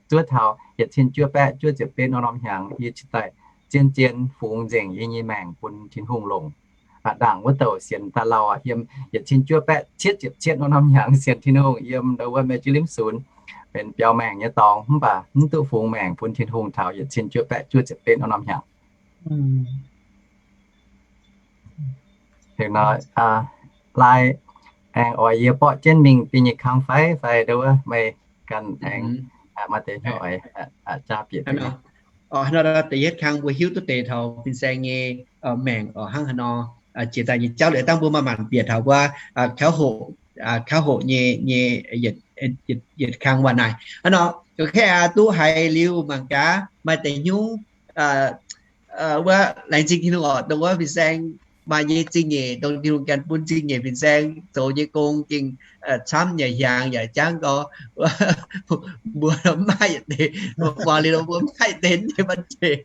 Zuov taux yietc cin juov baeqv juov ziepc betv norm-norm hnyangx yie cingx daaih zien-zien fungx nzengc yie nyei maengc bun Tin-Hungh longc. Ndaangc wuov douc sienx daaih lauh yiem yietc cin juov baeqv cietv ziepc cietv norm-norm hnyangx sienx Tin-Hungh yiem ndo wuov Mei Jiu Limv Sunx, benx biaux maengc nyei dorngx mv baac mv duqv fungx maengc bun Tin-Hungh taux yietc cin juov baeqv juov ziepc betv norm-norm hnyangx. Heuc nor, laai aengx oix yie borqv jienv mingh da'nyeic kang fai, fai ndo wuov meih ganh aengx maaih deix hnyouv oix jaa bieqc. Da'yietv kang mbuo hiuv duqv deix taux fin-saeng nyei maengc oc hnangv haaix nor, jiex daaih nyei jauv liuz dangh mbuo maaih maanc bieqc taux wuov kauv hoqc, kauv hoqc nyei, nyei yietc kang waac naaic. Hnangv nor, ga'naaiv duqv haiz liuz mangc gaax maaih deix hnyouv wuov laengz zingh Tin-Hungh oc, dongh wuov fin-saeng maaih nyei zingh nyeic, dongh Tin-Hungh ganh bun zingh nyeic fin-saeng zoux nyei gong gengh camv yaac hiaangx yaac jangv gau. Mbuo mv maaih yietc deix, muangx liuz mbuo mv maaih yietc deix nyei ban zeic.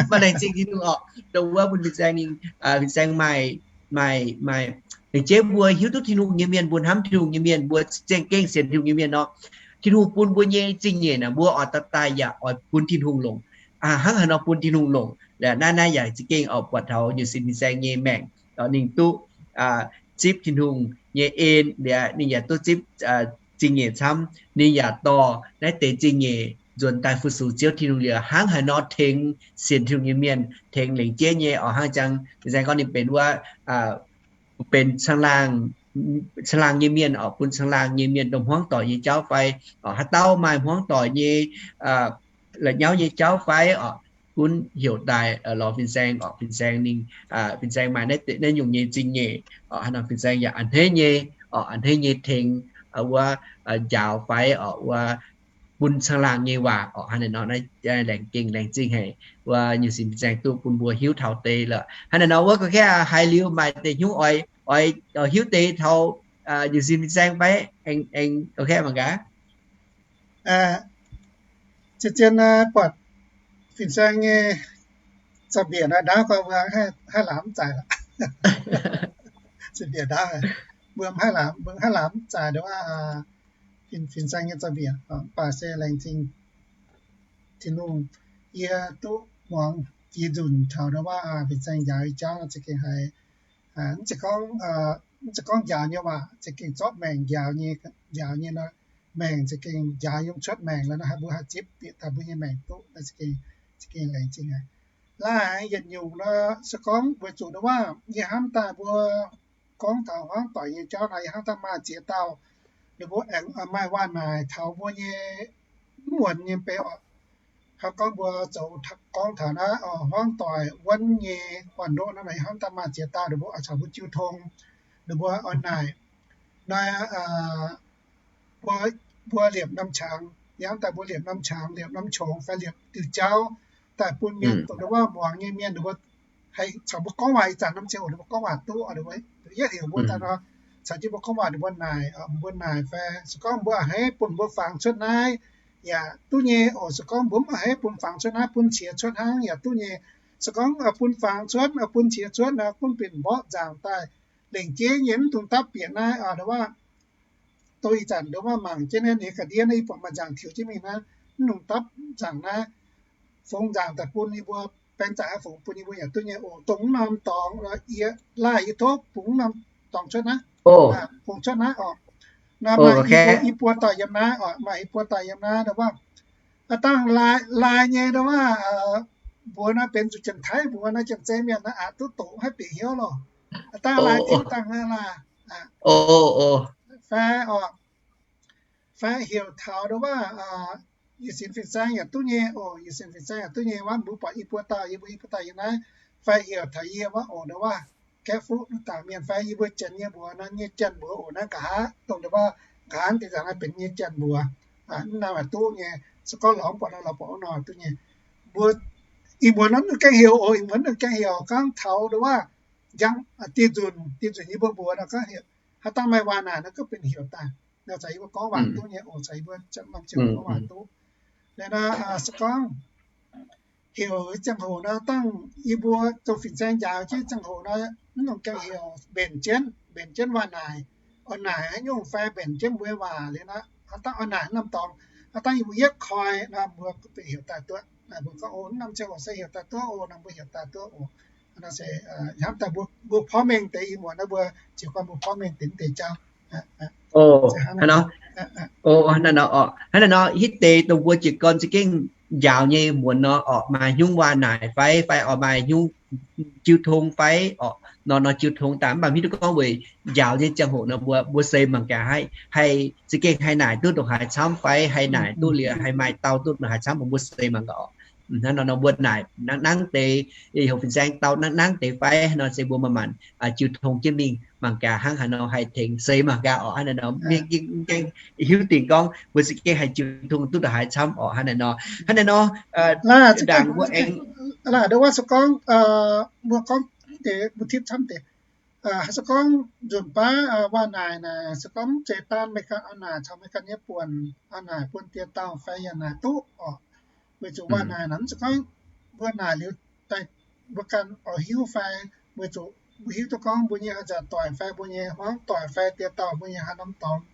Maaih laengz zingh Tin-Hungh oc, dongh wuov bun fin-saeng ninh, fin-saeng maaih, maaih, maaih lengc jeiv mbuo hiuv duqv Tin-Hungh nyei mienh, mbuo hnamv Tin-Hungh nyei mienh, mbuo za'gengh sienx Tin-Hungh nyei mienh nor, Tin-Hungh bun mbuo nyei zingh nyeic naaic mbuo oix daaih daaih yaac oix bun Tin-Hungh longc. Hnangv haaix nor bun Tin-Hungh longc? Naaiv naaiv yaac za'gengh oix buatc taux nyungc sin fin-saeng nyei maengc, ninh duqv zipv Tin-Hungh nyei en liuz ninh yaac duqv zipv zingh nyeic camv, ninh yaac dorh naaiv deix zingh nyeic nzuonx daaih fu-sux Ziouv Tin-Hungh liuz hnangv haaix nor tengx sienx Tin-Hungh nyei mienh, tengx lengc jeiv nyei oc. Hnangv jangx fin-saeng gorngv ninh benx wuov benx caangh laangh nyei mienh oc, bun caangh laangh nyei mienh dongh hmuangv doic nyei jauv fai oc, haaix dauh maaih hmuangv doic nyei la'nyauv nyei jauv fai oc, gunv heuc daaih lorz fin-saeng oc. Fin-saeng ninh, fin-saeng maaih naaiv nyungc nyei zingh nyeic oc, haaix nor fin-saeng yaac a'hneiv nyei oc, a'hneiv nyei tengx wuov njaaux fai oc, wuov bun caangh laangh nyei waac oc. Hnangv naaiv nor naaiv laengz zingh, laengz zingh haic wuov nyungc sin fin-saeng duqv bun mbuo hiuv taux deix lorqc. Hnangv naaiv nor wuov ga'naaiv haiz liuz maaih deix hnyouv oix, oix hiuv deix taux nyungc sin fin-saeng fai? Aengx, aengx ga'naaiv mangc gaax. Zien-zien buatc fin-saeng nyei za'biec naaiv ndaauv gorngv mbuo haih lamz mv zaaix lorqc. Za'biec ndaauv, mbuo haih lamz, mbuo haih lamz mv zaaix ndo wuov fin-saeng nyei za'biec, mv baac se laengz zingh Tin-Hungh, yie duqv muangx jiex nzunc taux ndo wuov fin-saeng njaaux nyei jauv za'gengh haiz, mv zeiz gorngv, mv zeiz gorngv njaaux nyei waac za'gengh zorqv maengc njaaux nyei, njaaux nyei nor, maengc za'gengh njaaux yiem cuotv maengc lorqc nor, haih mbuo haih zipv bieqc daaih mbuo nyei maengc duqv, za'gengh, za'gengh laengz zingh haic. laaih yietc nyungc nor, se gorngv weic zuqc nduov waac yie hnamv daaih mbuo gorngv taux hmuangv doic nyei jauv naaic, yie hnamv daaih maaih ziex dauh ninh mbuo aengx maaih waac-naaic taux mbuo nyei mv muonz nyei bei oc. Hnangv gorngv mbuo zoux gorngv taux naaiv hmuangv doic wuonv nyei waac-ndoqv naaiv, yie hnamv daaih maaih ziex dauh ninh mbuo oix caux mbuo jiu tong, ninh mbuo oix naaic naaiv mbuo, mbuo liepc norm qangx, yie hnamv daaih mbuo liepc norm qangx, liepc norm qongx fai liepc diuh jauv daaih bun mienh dongh nduov waac muangx nyei mienh ninh mbuo haih caux mbuo gorngv waac ih zanc norm ziangh hoc ninh mbuo gorngv waac duqv, yietv heuc mbuo daaih nor, caux jienv mbuo gorngv waac ninh mbuo naaic, mbuo naaic fai se gorngv mbuo a'hneiv bun mbuo fangx cuotv naaiv yaac duqv nyei oc. Se gorngv mbuo mv a'hneiv bun fangx cuotv naaiv, bun qiex cuotv hnangv yaac duqv nyei. Se gorngv bun fangx cuotv, bun qiex cuotv nor, gunv binc mborqv nzaangc daaih lengc jeiv nyei mv dungx dapv bieqc naaiv nduov waac. Dongh ih zanc nduov waac mangc jienv naaiv nyei ga'ndiev naaiv, yie buatc maaih nzaangc tiux jienv mingh naaiv, mv dungx dapv nzaangc naaiv, fongx nzaangc daaih bun yie mbuo baeng zaqc, fongx bun yie mbuo yaac duqv nyei oc. Dongh mv norm dorngx yie laaih yie tov bungx mv norm dorngx cuotv naaiv, bungx cuotv naaiv oc. Naaiv maaih i buo dauh yiem naaiv oc, maaih i buo dauh yiem naaiv nduov waac. Aav dangh lai, lai nyei nduov waac, mbuox naaiv benx zuqc Janx-Taiv mbuox naaiv, Janx-Zei mienh naaiv aqc duqv doqc, haih bieqc hnyouv lorqc. Aav dangh lai diqv dangh naaiv laah. Fai oc, fai heuc taux nduov waac, yietc sin fin-saeng yaac duqv nyei oc, yietc sin fin-saeng yaac duqv nyei. Waac mbuo buatc i buo dauh, yie mbuo i buo dauh yiem naaiv, fai heuc taux yie wuov oc nduov waac, Gaeqv Fuqv wuov dauh mienh, fai yie mbuo Janx nyei mbuox nor, nyei Janx mbuox oc, naaiv nqa'haav dongh nduov waac, nqa'haav deix nzaangc naaiv benx nyei Janx mbuox. Mv nor yaac duqv nyei. Se gorngv lorz mv buatc nor, lorz buatc wuov nor duqv nyei. Mbuo ih muonz naaiv mv gaengh heuc oc, ih muonz mv gaengh heuc, gorngv taux nduov waac njang, dieh nzunc, dieh nzunc yie mbuo mbuox nor gorngv heuc, haaix dauh maaih waac naaic nor gorngv benx heuc daaih, nor caux yie mbuo gorngv waac duqv nyei oc, caux yie mbuo norm ziangh hoc gorngv waac duqv. Liuz nor, se gorngv heuc ziangh hoc nor, dangh yie mbuo zoux fin-saeng njaaux jienv ziangh hoc nor, mv nongc gaengh heuc, mbenc jienv, mbenc jienv waac naaic, oix naaic haaix nyungc fai mbenc jienv mbuo nyei waac liuz nor, haaix dauh oix naaic norm dorngx, haaix dauh yie mbuo yietv koi nor, mbuo benx heuc daaih duqv. Mbuo gorngv, o, norm ziangh hoc se heuc daaih duqv oc, nor mbuo heuc daaih duqv oc. Nor se hnamv daaih mbuo porv mengh deix ih muonz naaiv mbuo jiez gorn mbuo porv mengh deix mv deix jauv. Hnangv naaiv nor, hnangv naaiv nor, hitv deix dongh mbuo jiez gorn za'gengh njaaux nyei muonz nor orqc, maaih hnyungv waac naaic fai, fai oix maaih hnyungv jiu tong fai orqc, nor nor jiu tong daaih. Mv baac hiuv duqv gorngv weic njaaux nyei ziangh hoc nor mbuo, mbuo seix mangc gaax haih, haih za'gengh haih naaic duqv ndongc haaix camv fai, haih naaic duqv liuz haih maaih dau duqv ndongc haaix camv, mbuo seix mangc gaax orqc. Hnangv nor nor mbuo naaic nangv nangv deix, heuc fin-saeng dau nangv nangv deix fai nor se mbuo manc-manc jiu tong jienv mingh mangc gaax hnangv haaix nor haih tengx seix mangc gaax orqc. Hnangv naaiv nor mienh gengh hiuv dingc gorngv mbuo za'gengh haih jiu tong duqv ndongc haaix camv orqc. Hnangv naaiv nor, hnangv naaiv nor, ndaangc mbuo aengx, nduov waac se gorngv, mbuo gorngv deix mbuo tipv camv deix, se gorngv nzunc baav waac naaic naaic, se gorngv mv zeiz daan meih ganh oix naaic caux meih ganh nyei buonc, oix naaic bun die dauh fai yaac naaic duqv orqc. Weic zuqc waac naaic naaic mv zeiz gorngv mbuo naaic liuz daaih mbuo ganh oix hiuv fai, weic zuqc mbuo hiuv duqv gorngv mbuo nyei a'nziaauc doic fai mbuo nyei hmuangv doic fai die dauh mbuo nyei haaix norm dorngx,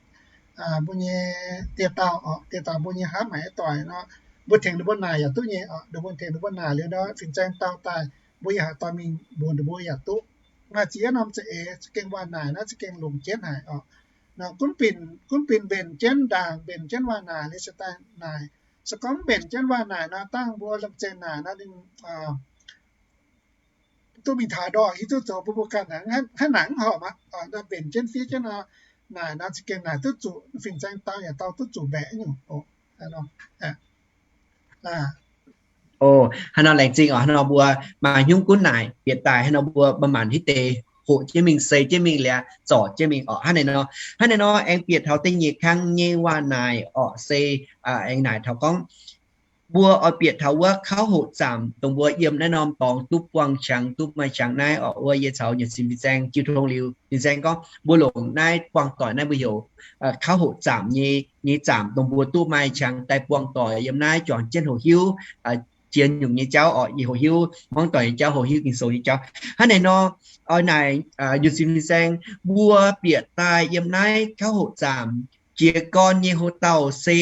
mbuo nyei die dauh orqc, die dauh mbuo nyei hnamv haic doic nor, mbuo tengx ninh mbuo naaic yaac duqv nyei orqc. Ninh mbuo tengx ninh mbuo naaic liuz nor, fin-saeng dau daaih, mbuo yaac haih dorh mingh mbuox ninh mbuo yaac duqv. Maaih ziex norm za'eix za'gengh waac naaic naaiv za'gengh longc jienv haic orqc. Nor gunv binc, gunv binc mbenc jienv ndaangc, mbenc jienv waac naaic liuz se daaih naaic. Se gorngv mbenc jienv waac naaic nor, dangh mbuo lamh zeih naaic nor ninh duqv mingh taux ndorngh hiuv duqv zoux bun mbuo ganh hnangv naaic mv horpc aqv. Mbenc jienv fiev jienv nor, naaic nor za'gengh naaic duqv zuqc, fin-saeng dau yaac dau duqv zuqc mbaeqc nyungc oc. Hnangv nor laengz zingh oc. Hnangv nor mbuo maaih hnyungv gunv naaic bieqc daaih, hnangv nor mbuo manc-manc hitv deix hoqc jienv mingh, seix jienv mingh, liuz zorc jienv mingh orqc. Hnangv naaiv nor, hnangv naaiv nor aengx bieqc taux da'nyeic kang nyei waac naaic orqc, se aengx naaic taux gorngv mbuo oix bieqc taux wuov kauv hoqc zaamc dongh mbuo yiem naaiv norm dorngx duqv buangh qangx, duqv maaih qangx naaiv orqc. Wuov yie caux nyei sin fin-saeng jiu tong liuz, fin-saeng gorngv mbuo longc naaiv buangh doic naaiv mbuo heuc kauv hoqc zaamc nyei, nyei zaamc dongh mbuo duqv maaih qangx daaih buangh doic yiem naaiv juangc jienv hoqc hiuv jiex nyungc nyei jauv orqc, hoqc hiuv hmuangv doic nyei jauv, hoqc hiuv Ging-Sou nyei jauv. Hnangv naaic nor, oix naaic nyei sin fin-saeng, mbuo bieqc daaih yiem naaiv kauv hoqc zaamc jiez gorn nyei hoc dauh se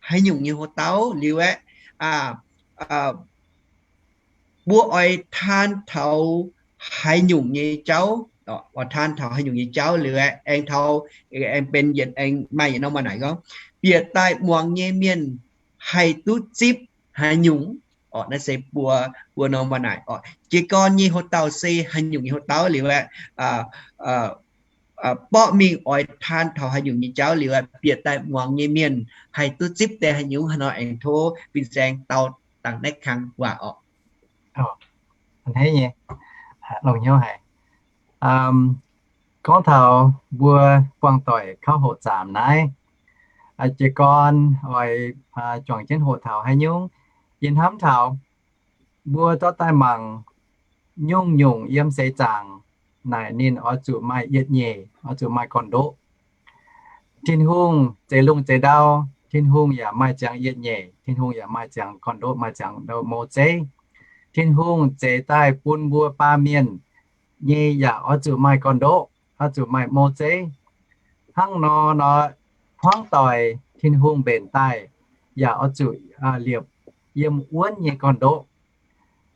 haaix nyungc nyei hoc dauh liuz aeqv, mbuo oix taan taux haaix nyungc nyei jauv, oix taan taux haaix nyungc nyei jauv liuz aeqv, aengx taux, aengx benx yietc, aengx maaih yietc norm waac naaic gorngv, bieqc daaih muangx nyei mienh haih duqv zipv haaix nyungc, Orqc, naaiv se mbuo, mbuo norm waac naaic orqc. Jiez gorn nyei houx-dauh se haaix nyungc nyei houx-dauh liuz aeqv, borqv mingh oix taan taux haaix nyungc nyei jauv liuz aeqv, bieqc daaih muangx nyei mienh haih duqv zipv deix haaix nyungc haaix nor aengx tov fin-saeng dau dangh naaiv kang waac orqc. Hneiv nyei, longx hnyouv haic. Gorngv taux mbuo buangh doic kauv hoqc zaamc naaiv, jiez gorn oix juangc jienv hoqc taux haaix nyungc, yie hnamv taux mbuo dorh daaih mangc nyungc-nyungc yiem seix zaangc naaic ninh oix zuqc maaih yietc nyeic, oix zuqc maaih gorn-ndoqv. Tin-Hungh zeix lungh zeix ndau, Tin-Hungh yaac maaih ziangx yietc nyeic, Tin-Hungh yaac maaih ziangx gorn-ndoqv, maaih ziangx mouz zeiv. Tin-Hungh zeix daaih bun mbuo baamh mienh nyei yaac oix zuqc maaih gorn-ndoqv, oix zuqc maaih mouz zeiv. Hnangv nor nor, hmuangv doic Tin-Hungh mbenc daaih yaac oix zuqc liepc yiem wuonv nyei gorn-ndoqv.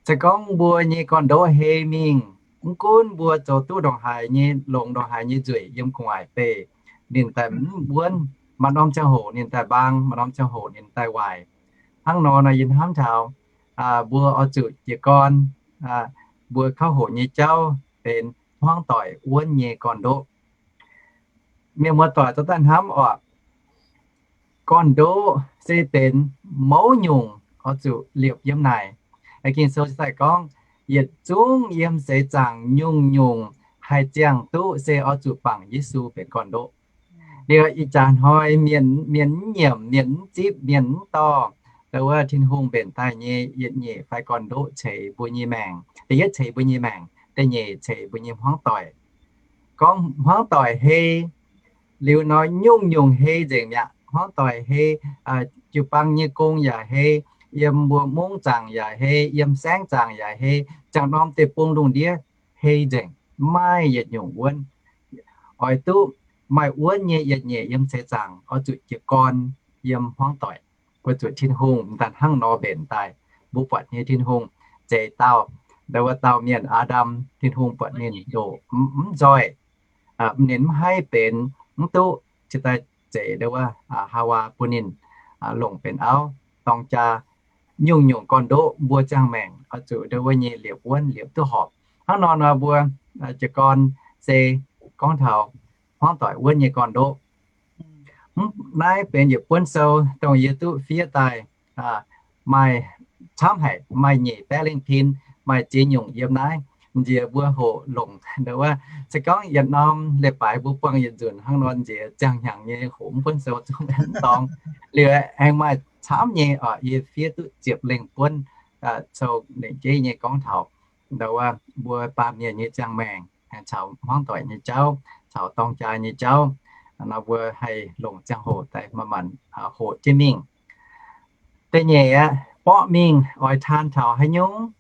Se gorngv mbuo nyei gorn-ndoqv hei mingh, mv gunv mbuo zoux duqv ndongc haaix nyei, longc ndongc haaix nyei nzueic yiem gu'nguaaic beih, ninh daaih mv wuonv. Maaih norm ziangh hoc ninh daaih mbaang, maaih norm ziangh hoc ninh daaih waaic. Hnangv nor nor yie hnamv taux mbuo oix zuqc jiez gorn, mbuo kauv hoqc nyei jauv benx hmuangv doic wuonv nyei gorn-ndoqv. Mienh muoz-doic zorqv daaih hnamv orqc, gorn-ndoqv se benx mouz nyungc oix zuqc liepc yiem naaic. Ging-Sou daaih gorngv, yietc zungv yiem seix zaangc nyungc-nyungc haih ziangh duqv se oix zuqc bangc Yesu benx gorn-ndoqv. Liuz ih jaax hnoi mienh, mienh mv nyiemc, mienh mv zipv, mienh mv dorh dongh wuov Tin-Hungh mbenc daaih nyei yietc nyeic fai gorn-ndoqv ceix mbuo nyei maengc. Da'yietv ceix mbuo nyei maengc, da'nyeic ceix mbuo nyei hmuangv doic. Gorngv hmuangv doic hei liuz nor, nyungc-nyungc hei nzengc mi'aqv. Hmuangv doic hei, jiu-baang nyei gong yaac hei, yiem mbuo mungv zaangc yaac hei, yiem saengv zaangc yaac hei, ziangh norm deic-bung lungh ndiev hei nzengc, mv maaih yietc nyungc wuonv. Oix duqv maaih wuonv nyei yietc nyeic yiem seix zaangc, oix zuqc jiez gorn yiem hmuangv doic, weic zuqc Tin-Hungh m'daaih hnangv nor mbenc daaih. Mbuo buatc nyei Tin-Hungh zeix dauh, dongh wuov dauh mienh Aa^ndam, Tin-Hungh buatc ninh ndoqc mv nzoih, ninh mv haih benx, mv duqv, cingx daaih zeix dongh wuov Haawaa bun ninh longc benx auv dorng jaa. Nyungc-nyungc gorn-ndoqv mbuo ziangh maengc oix zuqc dongh wuov nyei liepc wuonv liepc duqv horpc. Hnangv nor nor mbuo jiez gorn se gorngv taux hmuangv doic wuonv nyei gorn-ndoqv. Naaiv benx yietc buonv sou dongh yie duqv fiev daaih, maaih camv haic, maaih nyeic baeqv lengh pin, maaih ziex nyungc yiem naaiv. Nziex mbuo hoqc longc dongh wuov, se gorngv yietc norm leiz-baaix mbuo buangh yietc nzunc hnangv nor, nziex ziangh hnyangx nyei hoqc mv buonv sou zungv mv dorngx. Liuz aengx maaih camv nyei oc, yie fiev duqv ziepc lengh buonv sou lengc jeiv nyei gorngv taux dongh wuov mbuo baamh mienh nyei ziangh maengc caux hmuangv doic nyei jauv, caux dorng jaa nyei jauv, nor mbuo haih longc ziangh hoc daaih manc-manc hoqc jienv mingh. Da'nyeic aqv, borqv mingh oix taan taux haaix nyungc?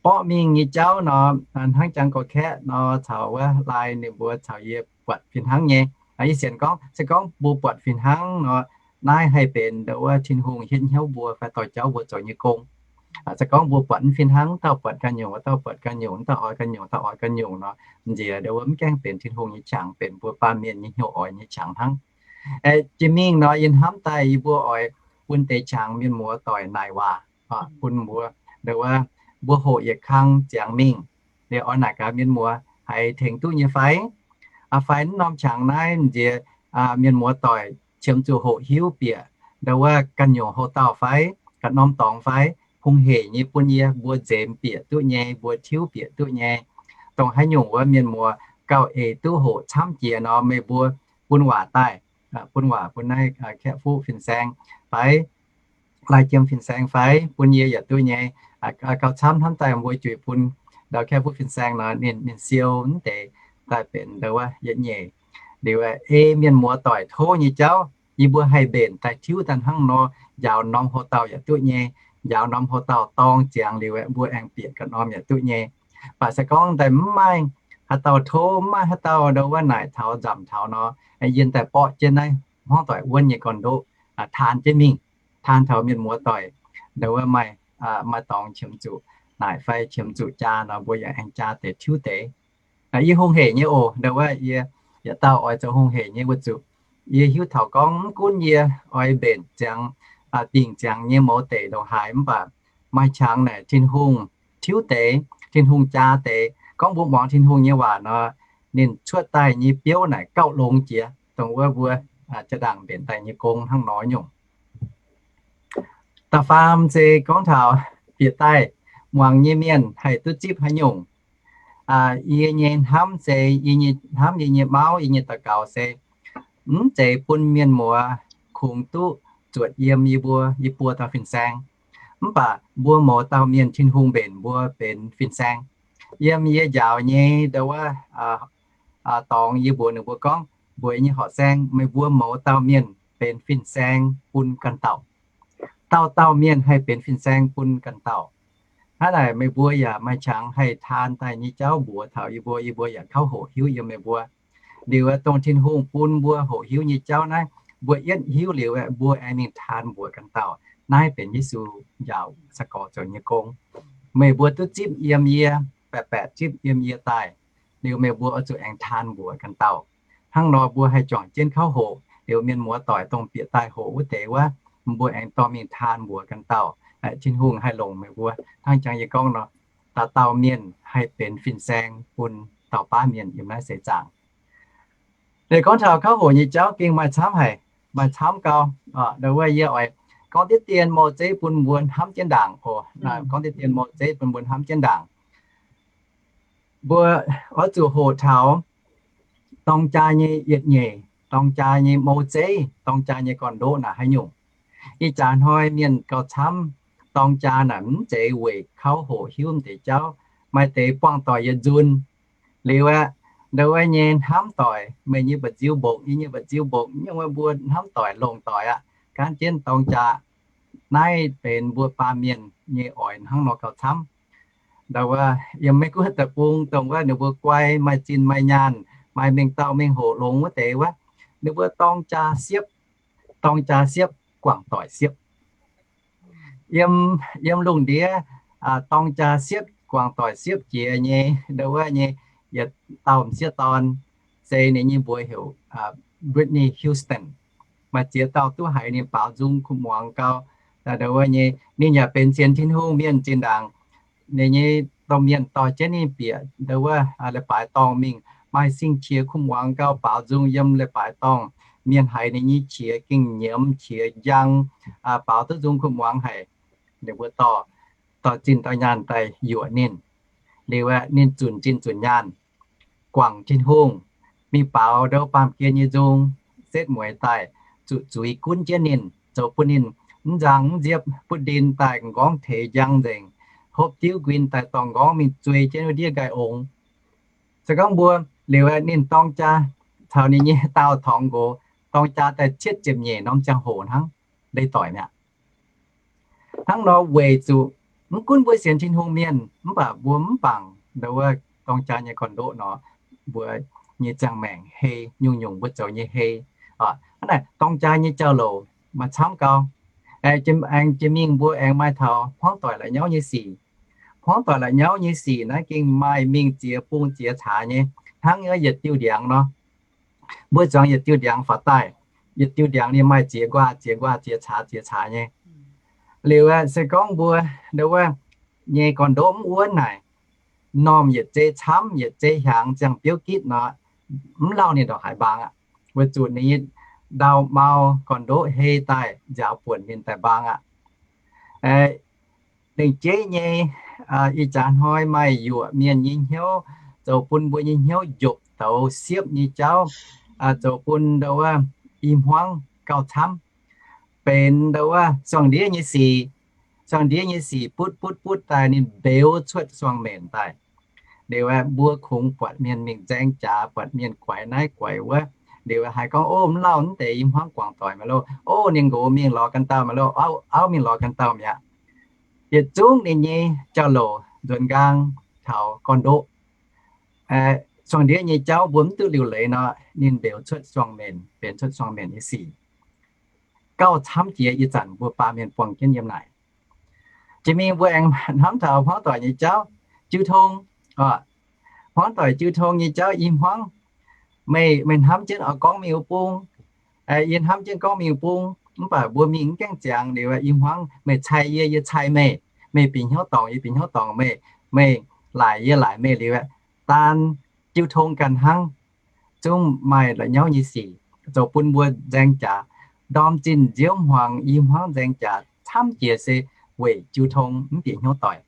Borqv mingh nyei jauv nor, hnangv jangx gorx-kaeqv nor caux wuov laai ninh mbuo caux yie buatc fih hnangv nyei. Yie sienx gorngv, se gorngv mbuo buatc fih hnangv nor, naaiv haih benx dongh wuov Tin-Hungh hietv hnyouv mbuo fai dorh jauv mbuo zoux nyei gong. Se gorngv mbuo buatc mv fih hnangv, dauh buatc ganh nyungc, dauh buatc ganh nyungc, dauh oix ganh nyungc, dauh oix ganh nyungc nor, nziex dongh wuov mv gaengh benx Tin-Hungh nyei qangx, benx mbuo baamh mienh nyei hnyouv oix nyei qangx hnangv. Jiex mingh nor yie hnamv daaih yie mbuo oix bun deix qangx mienh muoz doic naaic waac bun mbuo, dongh wuov mbuo hoqc yietc kang ziangx mingh, liuz oix naaic gaax mienh muoz haiz tengx duqv nyei fai? Fai naaiv norm qangx naaiv nziex mienh muoz doic qiemx zuqc hoqc hiuv bieqc dongh wuov ganh nyungc houx-dauh fai, ganh norm dorngx fai, hungh heic nyei bun yie mbuo nzemx bieqc duqv nyei, mbuo tiuv bieqc duqv nyei. Dongh haaix nyungc wuov mienh muoz gauh eix duqv hoqc camv jiex nor, meih mbuo bun waac daaih, bun waac bun naaiv kaeqv fuqv fin-saeng fai, laai jiem fin-saeng fai, bun yie yaac duqv nyei. Gauh camv hnamv daaih mbuo juix bun ndau kaeqv fuqv fin-saeng nor, ninh, ninh siou mv deix daaih benx dongh wuov yietc nyeic. Liuz ei mienh muoz doic tov nyei jauv, yie mbuo haih mbenc daaih tiuv daaih hnangv nor, njaaux norm houx-dauh yaac duqv nyei, njaaux norm houx-dauh dorng ziangx liuz mbuo aengx bieqc ganh norm yaac duqv nyei. Baac se gorngv daaih mv maaih haaix dauh tov, mv maaih haaix dauh ndau wuov naaic taux nzamc taux nor, yie daaih borqv jienv naaiv hmuangv doic wuonv nyei gorn-ndoqv taan jienv mingh, taan taux mienh muoz doic ndau wuov maaih, maaih dorngx qiemx zuqc naaic fai qiemx zuqc jaa nor, mbuo yaac aengx jaa deix tiuv deix. Yie hungh heic nyei oc, ndau wuov yie yietc dauh oix zoux hungh heic nyei weic zuqc yie hiuv taux gorngv mv gunv yie oix mbenc ziangx, dingc ziangx nyei mouz deic ndongc haaix mv baac maaih qangx naaic Tin-Hungh tiuv deix, Tin-Hungh jaa deix. Gorngv mbuo muangx Tin-Hungh nyei waac nor, ninh cuotv daaih nyei biouv naaic gauh longx jiex dongh wuov mbuo jaa-ndaangc mbenc daaih nyei gong hnangv nor nyungc. Da'faam se gorngv taux bieqc daaih muangx nyei mienh haih duqv zipv haaix nyungc. Yie nyei hnamv se, yie nyei hnamv, yie nyei mauv, yie nyei daux gaux se, mv zeiz bun mienh muoz kungx duqv zuotc yiem yie mbuo, yie buo dauh fin-saeng. Mv baac mbuo mouz dauh mienh Tin-Hungh mbenc mbuo benx fin-saeng. Yiem yie njaaux nyei ndau wuov dorngx yie mbuox ninh mbuo gorngv, mbuox nyei horqc saeng, meih mbuo mouz dauh mienh benx fin-saeng bun ganh dauh. Dauh dauh mienh haih benx fin-saeng bun ganh dauh. Hnangv naaic meih mbuo yaac maaih qangx haih taan daaih nyei jauv mbuox taux yie mbuo, yie mbuo yaac kauv hoqc hiuv yiem meih mbuo. Liuz aeqv, dongh Tin-Hungh bun mbuo hoqc hiuv nyei jauv naaiv, mbuo yietv hiuv liuz aeqv, mbuo aengx mingh taan mbuox ganh dauh. Naaiv benx Yesu njaaux sai-gorx zoux nyei gong. Meih mbuo duqv zipv yiem yie, baeqc baeqc zipv yiem yie daaih, liuz meih mbuo oix zuqc aengx taan mbuox ganh dauh. Hnangv nor mbuo haih juangc jienv kauv hoqc, liuz mienh muoz doic dongh bieqc daaih hoqc wuov deix wuov, mbuo aengx dorh mingh taan mbuox ganh dauh. Tin-Hungh haih longc meih mbuo hnangv jangx yie gorngv nor, dauh dauh mienh haih benx fin-saeng bun dauh baav mienh yiem naaiv seix zaangc. Liuz gorngv taux kauv hoqc nyei jauv gengh maaih camv haic, maaih camv gau. Ndau wuov yie oix gorngv diqv dien mou zeiv bun mbuo hnamv jienv ndaangc oc. Gorngv diqv dien mou zeiv bun mbuo hnamv jienv ndaangc. Mbuo oix zuqc hoqc taux dorng jaa nyei yietc nyeic, dorng jaa nyei mou zeiv, dorng jaa nyei gorn-ndoqv naaic haaix nyungc. Ih jaax hnoi mienh gauh camv dorng jaa naaic mv zeiz weic kauv hoqc hiuv mv deix jauv, maaih deix buangh doic yietc nzunc. Liuz aeqv, ndau wuov nyei hnamv doic, meih nyei mba'nziu mbongc, yie nyei mba'nziu mbongc, nyungc wuov mbuo hnamv doic longc doic aqv, gaanv jienv dorng jaa. Naaiv benx mbuo baamh mienh nyei oix hnangv nor gauh camv. Ndau wuov yiem Meiv Guoqv deic-bung dongh wuov ninh mbuo guai maaih zinh maaih nyaanh, maaih mengh dauh mengh hoc longx wuov deix wuov, ninh mbuo dorng jaa siepv, dorng jaa siepv, guangc doic siepv. Yiem, yiem lungh ndiev dorng jaa siepv, guangc doic siepv jiex nyei, ndau wuov nyei yietc dauh m'sieqv dorn, se ninh nyei mbuox heuc Whitney Houston. Maaih ziex dauh duqv haiz ninh baaux nzung kuv muangx gau. Ndau wuov nyei ninh yaac benx sienx Tin-Hungh mienh zinh ndaangc. Ninh nyei domh mienh dorh jienv ninh bieqc ndau wuov leiz-baaix dorngh mingh, maaih sing-qiex kuv muangx gau, baaux nzung yiem leiz-baaix dorngh. Mienh haiz ninh nyei qiex gengh nyiemz qiex njang, baaux duqv nzung kuv muangx haic. Ninh mbuo dorh, dorh zinh dorh nyaanh daaih yuoqc ninh. Liuz aeqv, ninh zunc zinh zunc nyaanh guangc Tin-Hungh, mingh baaux ndau baamh gen nyei nzung, setv mueiz daaih, zuqc zuiz gunv jienv ninh, zoux bun ninh mv nzang mv nziepv, butv ndin daaih m'nqorngv teix njang nzengc, hopv diuv nquin daaih dorngh m'nqorngv mingh zuei jienv wuov ndiev nqaai ongx. Se gorngv mbuo liuz aeqv, ninh dorng jaa caux ninh nyei daauh torngx nqox dorng jaa daaih cietv ziepc nyeic norm ziangh hoc hnangv, leiz-doic mi'aqv. Hnangv nor weic zuqc mv gunv mbuo sienx Tin-Hungh mienh mv baac mbuo mv bangc ndau wuov dorng jaa nyei gorn-ndoqv nor, mbuo nyei ziangh maengc hei, nyungc-nyungc mbuo zoux nyei hei. Hnangv naaic dorng jaa nyei jauv-louc maaih camv gau. Aengx jiex mingh mbuo aengx maaih taux hmuangv doic la'nyauv nyei sic. Hmuangv doic la'nyauv nyei sic naaiv gengh maaih mingh ziex bung ziex caax nyei, hnangv yietc diuh ndiangx nor. Mbuo zuangx yietc diuh ndiangx faaux daaih, yietc diuh ndiangx ninh maaih ziex nquaah ziex nquaah ziex caax ziex caax nyei. Liuz aeqv, se gorngv mbuo ndau wuov nyei gorn-ndoqv mv wuonv naaic, normh yietc zei camv yietc zei hiaangx ziangh biouv gitv nor, mv lauh ninh ndongc haaix mbaang aqv, weic zuqc ninh nyei ndau mau gorn-ndoqv hei daaih nziaaux buonc ninh daaih mbaang aqv. Lengc jeiv nyei, ih jaax hnoi maaih yuoqc mienh nyei hnyouv zoux bun mbuo nyei hnyouv njopc douz siepv nyei jauv, zoux bun ndau wuov i hmuangv gauh camv, benx ndau wuov suangx ndiev nyei sic. Suangx ndiev nyei sic butv butv butv daaih ninh mbeux cuotv suangx menc daaih. Liuz aeqv, mbuo kungx buatc mienh mingh nzaeng jaax, buatc mienh guaix naaiv guaix wuov. Liuz aeqv, haiz gorngv, Ov, mv lauh mv deix i hmuangv guangc doic maah loh. Ov, ninh nqox mingh lorz ganh dauh maah loh. Auv, auv mingh lorz ganh dauh mi'aqv. Yietc zungv ninh nyei jauv-louc nzuonx nqaang taux gorn-ndoqv, suangx ndiev nyei jauv mbuo mv duqv liuc leiz nor, ninh mbeux cuotv suangx menc, benx cuotv suangx menc nyei sic. Gauh camv jiex ih zanc mbuo baamh mienh buangh jienv yiem naaic. Jiex mingh mbuo aengx hnamv taux hmuangv doic nyei jauv, jiu tong. Hmuangv doic jiu tong nyei jauv, i hmuangv meih, meih hnamv jienv oix gorngv mingh wuov bung, yie hnamv jienv gorngv mingh wuov bung, mv baac mbuo mingh mv gaengh ziangx liuz, i hmuangv meih cai yie, yie cai meih. Meih bieqc hnyouv dorngc, yie bieqc hnyouv dorngc meih, meih laaic yie laaic meih liuz, daan jiu tong ganh hnangv. Zungv maaih la'nyauv nyei sic zoux bun mbuo nzaeng jaax. Ndorm zinh nziouv hmuangx i hmuangv nzaeng jaax camv jiex se weic jiu tong mv bieqc hnyouv doic.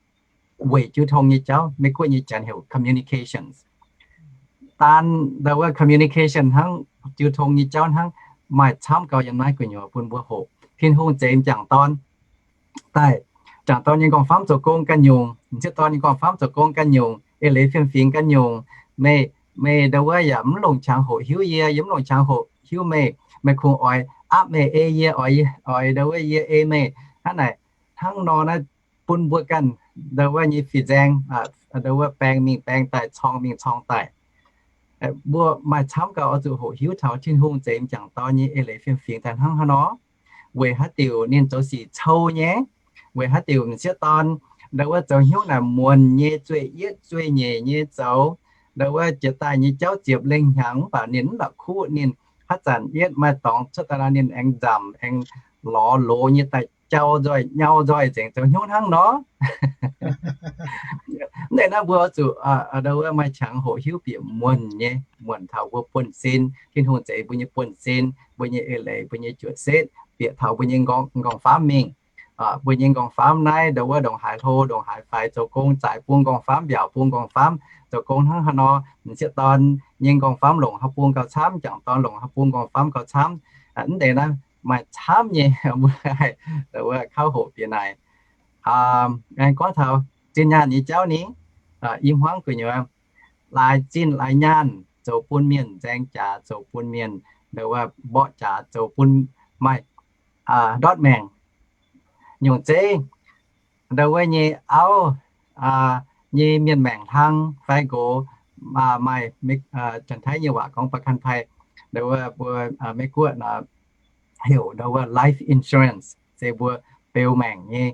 Weic jiu tong nyei jauv, Meiv Guoqv nyei janx heuc communications. Daan ndau wuov communication hnangv, jiu tong nyei jauv hnangv, maaih camv gau yiem naaiv gu'nyuoz bun mbuo hoqc. Tin-Hungh zeix m'jangc dorn daaih, m'jangc dorn nyei nqorngv-famv zoux gong ganh nyungc, m'sieqv dorn nyei nqorngv-famv zoux gong ganh nyungc, eix leiz fiem-fingx ganh nyungc. Meih, meih ndau wuov yaac mv longc qangx hoqc hiuv yie, yie mv longc qangx hoqc hiuv meih. Meih kungx oix aapv meih ei yie, oix, oix ndau wuov yie ei meih. Hnangv naaic, hnangv nor naaiv bun mbuo ganh ndau wuov nyei fih nzaeng, ndau wuov baeng mingh baeng daaih, corng mingh corng daaih. Mbuo maaih camv gau oix zuqc hoqc hiuv taux Tin-Hungh zeix m'jangc dorn nyei eix leiz fiem-fingx daaih hnangv haaix nor, weic haaix diuc ninh zoux sic cou nyei, weic haaix diuc m'sieqv dorn ndau wuov zoux hnyouv naaic muonc nyei, zueih yietv zueih nyeic nyei zoux, ndau wuov jiex daaih nyei jauv ziepc lengh hnyangx mv baac ninh mv la'kuqv. Ninh haaix zanc yietv maaih dorngx cuotv daaih nor, ninh aengx nzamc, aengx lorz loz nyei daaih jauv nzoih, nyau nzoih, nzengc zoux hnyouv hnangv nor. Mv deix naaiv mbuo oix zuqc ndau wuov maaih qangx hoqc hiuv bieqc muonc nyei, muonc taux mbuo buonv-sin, Tin-Hungh zeix mbuo nyei buonv-sin, mbuo nyei eix leiz, mbuo nyei juoqc setv, bieqc taux mbuo nyei nqorngv, nqorngv-famv mingh. Mbuo nyei nqorngv-famv naaiv ndau wuov ndongc haaix hlo, ndongc haaix faix zoux gong, zaaix bung nqorngv-famv, mbiaauc bung nqorngv-famv zoux gong hnangv haaix nor, m'sieqv dorn nyei nqorngv-famv longc haaix bung gauh camv, m'jangc dorn longc haaix bung nqorngv-famv gauh camv. Mv deix naaiv maaih camv nyei, mbuo haih ndau wuov kauv hoqc bieqc naaic. Aengx gorngv taux zinh nyaanh nyei jauv ni, i hmuangv gu'nyuoz laaix zinh laaix nyaanh zoux bun mienh nzaeng jaax, zoux bun mienh ndau wuov mborqv jaax, zoux bun maaih ndortv maengc. Nyungc zeiv ndau wuov nyei auv nyei mienh maengc hlang fai nqox, maaih Janx-Taiv nyei waac gorngv ประกันภัย, ndau wuov mbuo Meiv Guoqv nor heuc ndau wuov life insurance, se mbuo beu maengc nyei,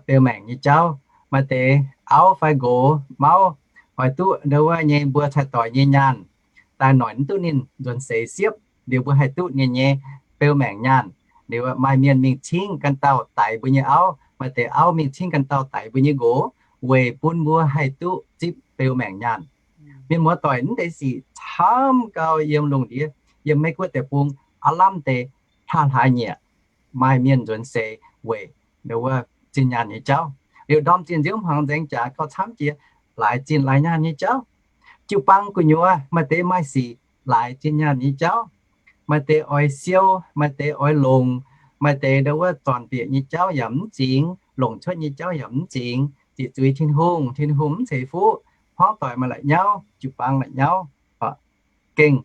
beu maengc nyei jauv. Maaih deix auv fai nqox mauv oix duqv ndau wuov nyei mbuo cai-doix nyei nyaanh daaih noic mv duqv ninh nzuonx seix siepv, liuz mbuo haih duqv ninh nyei beu maengc nyaanh. Liuz maaih mienh mingh cingv ganh dauh daix mbuo nyei auv, maaih deix auv mingh cingv ganh dauh daix mbuo nyei nqox, weic bun mbuo haih duqv zipv beu maengc nyaanh. Mienh muoz-doic, mv deix sic camv gau yiem lungh ndiev, yiem Meiv Guoqv deic-bung aav lamh deix hlaax hlaax nyieqc maaih mienh nzuonx seix weic ndau wuov zinh nyaanh nyei jauv. Liuz ndorm zinh nziouv hmuangx nzaeng jaax gauh camv jiex laaix zinh laaix nyaanh nyei jauv. Jiu-baang gu'nyuoz maaih deix maaih sic laaix zinh nyaanh nyei jauv. Maaih deix oix siou, maaih deix oix longc, maaih deix ndau wuov zornc bieqc nyei jauv yaac mv zingx, longc cuotv nyei jauv yaac mv zingx, ziqc zuiz Tin-Hungh, Tin-Hungh mv ceix fuqv, hmuangv doic maaih la'nyauv, jiu-baang la'nyauv. Gengh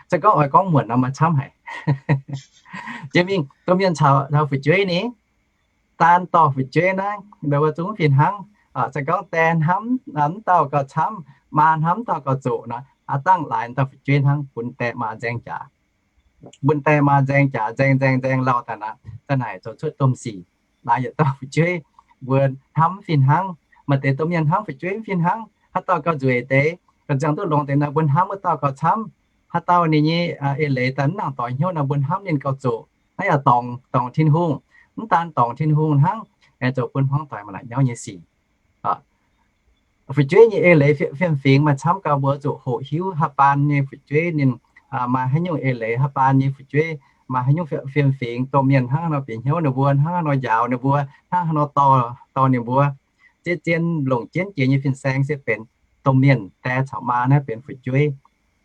se gorngv oix gorngv muonc nor maaih camv haic. Jiex mingh domh mienh caux fu'jueiv ni, daan dorh fu'jueiv naaiv ndau wuov zungv fih hnangv. Se gorngv die hnamv mv dauh gauh camv, maa hnamv mv dauh gauh zoqc nor, aav dangh laaix dauh fu'jueiv hnangv bun die maa nzaeng jaax. Bun die maa nzaeng jaax, nzaeng nzaeng nzaeng lauh daaih aqv, daaih naaic zoux cuotv domh sic. Laaix yietc dauh fu'jueiv mbuo hnamv mv fih hnangv. Maaih deix domh mienh hnamv fu'jueiv mv fih hnangv. Haaix dauh gauh nzueic deix, gauh ziangh duqv longx deix nor, mbuo hnamv wuov dauh gauh camv. Haaix dauh ninh nyei eix leiz daaih mv nangc doix hnyouv nor, mbuo hnamv ninh gauh zoqc. Naaiv yaac dorngc, dorngc Tin-Hungh. Mv daan dorngc Tin-Hungh hnangv, aengx zoux bun hmuangv doic maaih la'nyauv nyei sic. Fu'jueiv nyei eix leiz fiem-fingx maaih camv gau, mbuo zuqc hoqc hiuv haaix baan nyei fu'jueiv ninh maaih haaix nyungc eix leiz, haaix baan nyei fu'jueiv maaih haaix nyungc fiem-fingx, domh mienh hnangv haaix nor bieqc hnyouv ninh mbuo, hnangv haaix nor njaaux ninh mbuo, hnangv haaix nor dorh, dorh ninh mbuo. Zien-zien longc jienv jiex nyei fin-saeng se benx domh mienh, die caux maa naaiv benx fu'jueiv.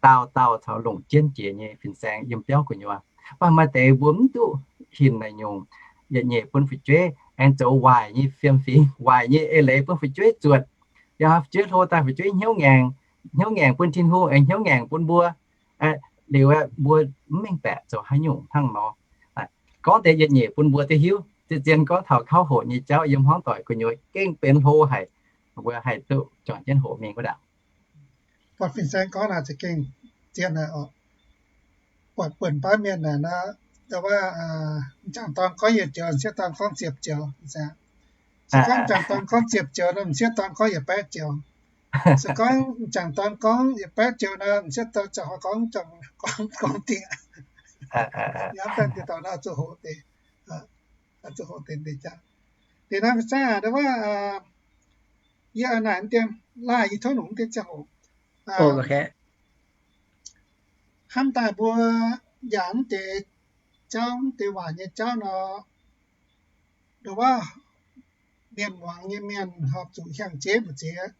Dauh dauh caux longc jienv jiex nyei fin-saeng yiem biauv gu'nyuoz. Mv baac maaih deix mbuo mv duqv hinc naaic nyungc, yietc nyeic bun fu'jueiv aengx zoux waaic nyei fiem-fingx, waaic nyei eix leiz bun fu'jueiv zuotc. Yaac fu'jueiv hlo daaih fu'jueiv hnyouv ngaengc, hnyouv ngaengc bun Tin-Hungh aengx hnyouv ngaengc bun mbuo. Liuz mbuo mv mengh baeqc zoux haaix nyungc hnangv nor. Gorngv deix yietc nyeic bun mbuo duqv hiuv. Zien-zien gorngv taux kauv hoqc nyei jauv yiem hmuangv doic gu'nyuoz gengh benx hlo haic. Mbuo haih duqv juangc jienv hoqc mingh wuov ndaangc. Buatc fin-saeng gorngv naaic za'gengh zien aqv oc. Buatc buonc baav mienh naaic nor, wuov, m'jangc dorn gorngv yietc joux, m'sieqv dorn gorngv ziepc joux. Se gorngv m'jangc dorn gorngv ziepc joux nor, m'sieqv dorn gorngv yietc baeqv joux. Se gorngv m'jangc dorn gorngv yietc baeqv joux nor, m'sieqv dorn ziouc gorngv, gorngv, gorngv dieqc. Hnamv daaih deix dauh nor zuqc hoqc deix, zuqc hoqc deix deix jauv. Deix naaiv zaav ndo wuov, yie naaic dien laaih yie tov nungx deix ziangh hoc hnamv daaih mbuo njaaux mv deix jauv, mv deix waac nyei jauv nor, ndo wuov mienh muangx nyei mienh horpc zuqc hiaangx jeiv mbu'ziex,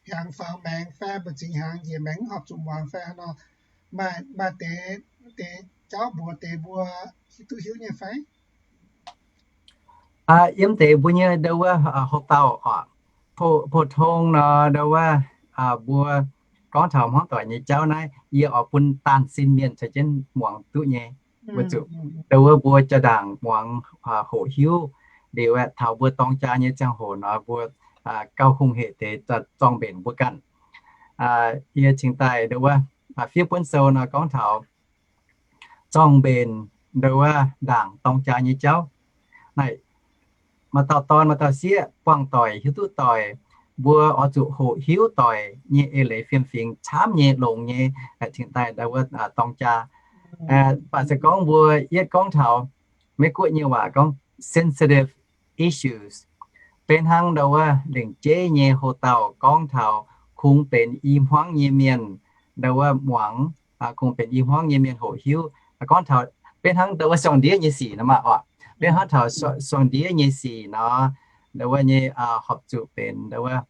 hiaangx faaux maengx fai mbu'ziex hnyangx njiec maengx horpc zuqc muangx fai nor, maaih, maaih deix, deix jauv mbuox deix mbuo hiuv duqv hiuv nyei fai? Yiem deix mbuo nyei ndo wuov houx-dauh oc, pou-tong nor ndo wuov mbuo gorngv taux hmuangv doic nyei jauv naaiv, yie oix bun daanh sin mienh caux jienv muangx duqv nyei. Weic zuqc ndo wuov mbuo jaa-ndaangc muangx hoqc hiuv liuz aeqv, taux mbuo dorng jaa nyei ziangh hoc nor, mbuo gauh hungh hec deix zorng-mbenc mbuo ganh. Yie cingx daaih ndo wuov fiev buonv sou nor gorngv taux zorng-mbenc ndo wuov ndaangc dorng jaa nyei jauv. Naaiv maaih dauh dorn maaih dauh sieqv buangh doic hiuv duqv doic, mbuo oix zuqc hoqc hiuv doic nyei eix leiz fiem-fingx camv nyei longx nyei, cingx daaih ndo wuov dorng jaa. Mv baac se gorngv mbuo yietv gorngv taux Meiv-Guoqv nyei waac gorngv sensitive issues, benx hnangv ndo wuov lengc jeiv nyei houx-dauh gorngv taux kungx benx i hmuangv nyei mienh ndo wuov muangx, kungx benx i hmuangv nyei mienh hoqc hiuv. Gorngv taux benx hnangv ndo wuov suangx ndiev nyei sic nor maah oc. Benx hnangv taux suangx ndiev nyei sic nor, ndo wuov nyei horpc zuqc benx ndo wuov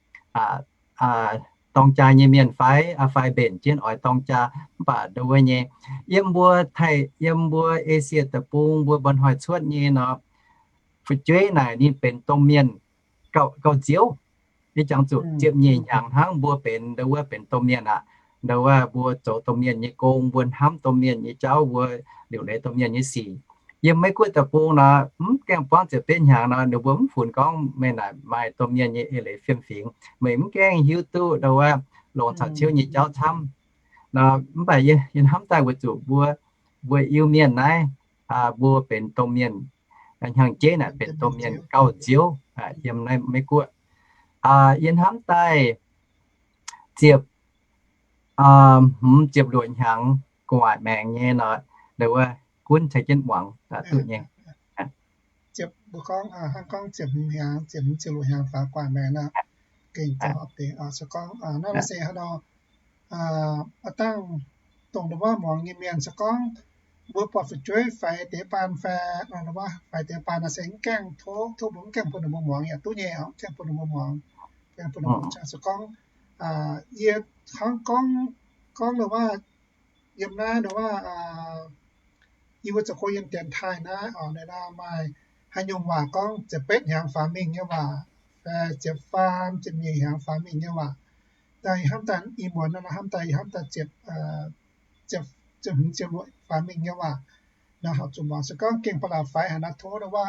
dorng jaa nyei mienh fai, fai mbenc jienv oix dorng jaa. Mv baac ndo wuov nyei, yiem mbuo Taiv, yiem mbuo Esie Deic-Bung, mbuo mba'hnoi cuotv nyei nor, fu'jueiv naaic ninh benx domh mienh gauh nziouv. Yie jangx zuqc ziepc nyeic hnyangx hnangv mbuo benx ndo wuov benx domh mienh aqv. Ndo wuov mbuo zoux domh mienh nyei gong, mbuo hnamv domh mienh nyei jauv, mbuo liuc leiz domh mienh nyei sic. Yiem Meiv-Guoqv Deic-Bung nor, mv gaengh buangv ziepc betv hnyangx nor, ninh mbuo mv funx gorngv meih naaic maaih domh mienh nyei eix leiz fiem-fingx, meih mv gaengh hiuv duqv ndo wuov longx caux ciouv nyei jauv camv. Nor mv baac yie hnamv daaih weic zuqc mbuo, mbuo Iu-Mienh naaiv, mbuo benx domh mienh, hnyangx-jeiv naaic benx domh mienh gauh nziouv yiem naaiv Meiv-Guoqv. Yie hnamv daaih ziepc, hmz ziepc luoqc hnyangx gu'nguaaic maengx nyei nor, ndo wuov gunv caux jienv muangx duqv nyei. Ziepc, mbuo gorngv, hnangv gorngv ziepc hmz hnyangx, ziepc hmz ziepc luoqc hnyangx faaux gu'nguaaic maengx nor, gengh zoux horpc deix. Se gorngv naaiv se haaix nor, aa, dangh dongh ndo wuov muangx nyei mienh se gorngv mbuo buatc fu'jueiv faix deix baan fai, ndo wuov faix deix baan nor se mv gaengh tov, tov mbuo mv gaengh bun ninh mbuo muangx yaac duqv nyei oc, mv gaengh bun ninh mbuo muangx, gaengh bun ninh mbuo muangx. Se gorngv yie hnangv gorngv, gorngv ndo wuov yiem naaiv ndo wuov yie mbuo zoux gong yiem dienx taaih naaiv oc, naaiv maaih haaix nyungc waac gorngv ziepc betv hnyangx faaux mingh nyei waac, fai ziepc faam ziepc nyeic hnyangx faaux mingh nyei waac. Daaih yie hnamv daaih ih muonz nor, hnamv daaih yie hnamv daaih ziepc, ziepc hmz ziepc luoqc faaux mingh nyei waac. Nor horpc zuqc muangx se gorngv gengh ba'laqc faix haaix nor tov ndo wuov,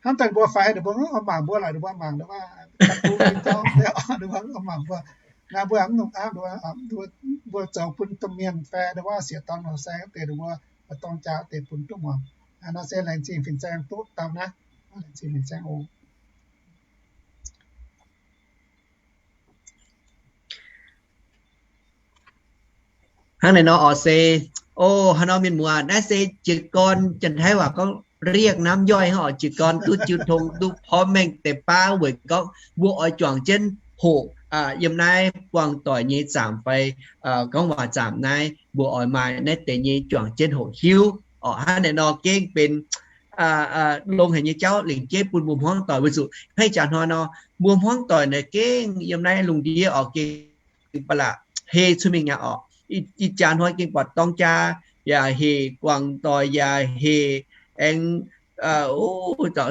hnamv daaih ninh mbuo faix ninh mbuo oix mangc mbuo laaix ninh mbuo mangc ndo wuov, mbuo oix mangc mbuo. Naaiv mbuo mv nongc aapv ndo wuov, mbuo zoux bun domh mienh fai ndo wuov sieqv dorn nor se deix ndo wuov, dorng jaa deix bun duqv muangx. Nor se laengz zingh fin-saeng duqv dauh naaiv. Laengz zingh fin-saeng oc. Hnangv naaiv nor oc se, o, haaix nor mienh muoz, naaiv se jiez gorn, Janx-Taiv waac gorngv เรียกน้ำย่อย hnangv oc. Jiez gorn duqv jiu tong, duqv porv mengh deix baav weic gorngv mbuo oix juangc jienv hoqc yiem naaiv buangh doic nyei zaamc fai gorngv waac zaamc naaiv, mbuo oix maaih naaiv deix nyei juangc jienv hoqc hiuv oc. Hnangv naaiv nor gengh benx longx haic nyei jauv lengc jeiv bun mbuo hmuangv doic weic zuqc hnangv ih jaax hnoi nor, mbuo hmuangv doic naaic gengh yiem naaiv lungh ndiev oc gengh ba'laqc hei cuotv mingh aqv oc. Ih jaax hnoi gengh buatc dorng jaa yaac hec, guangc doic yaac hec, aengx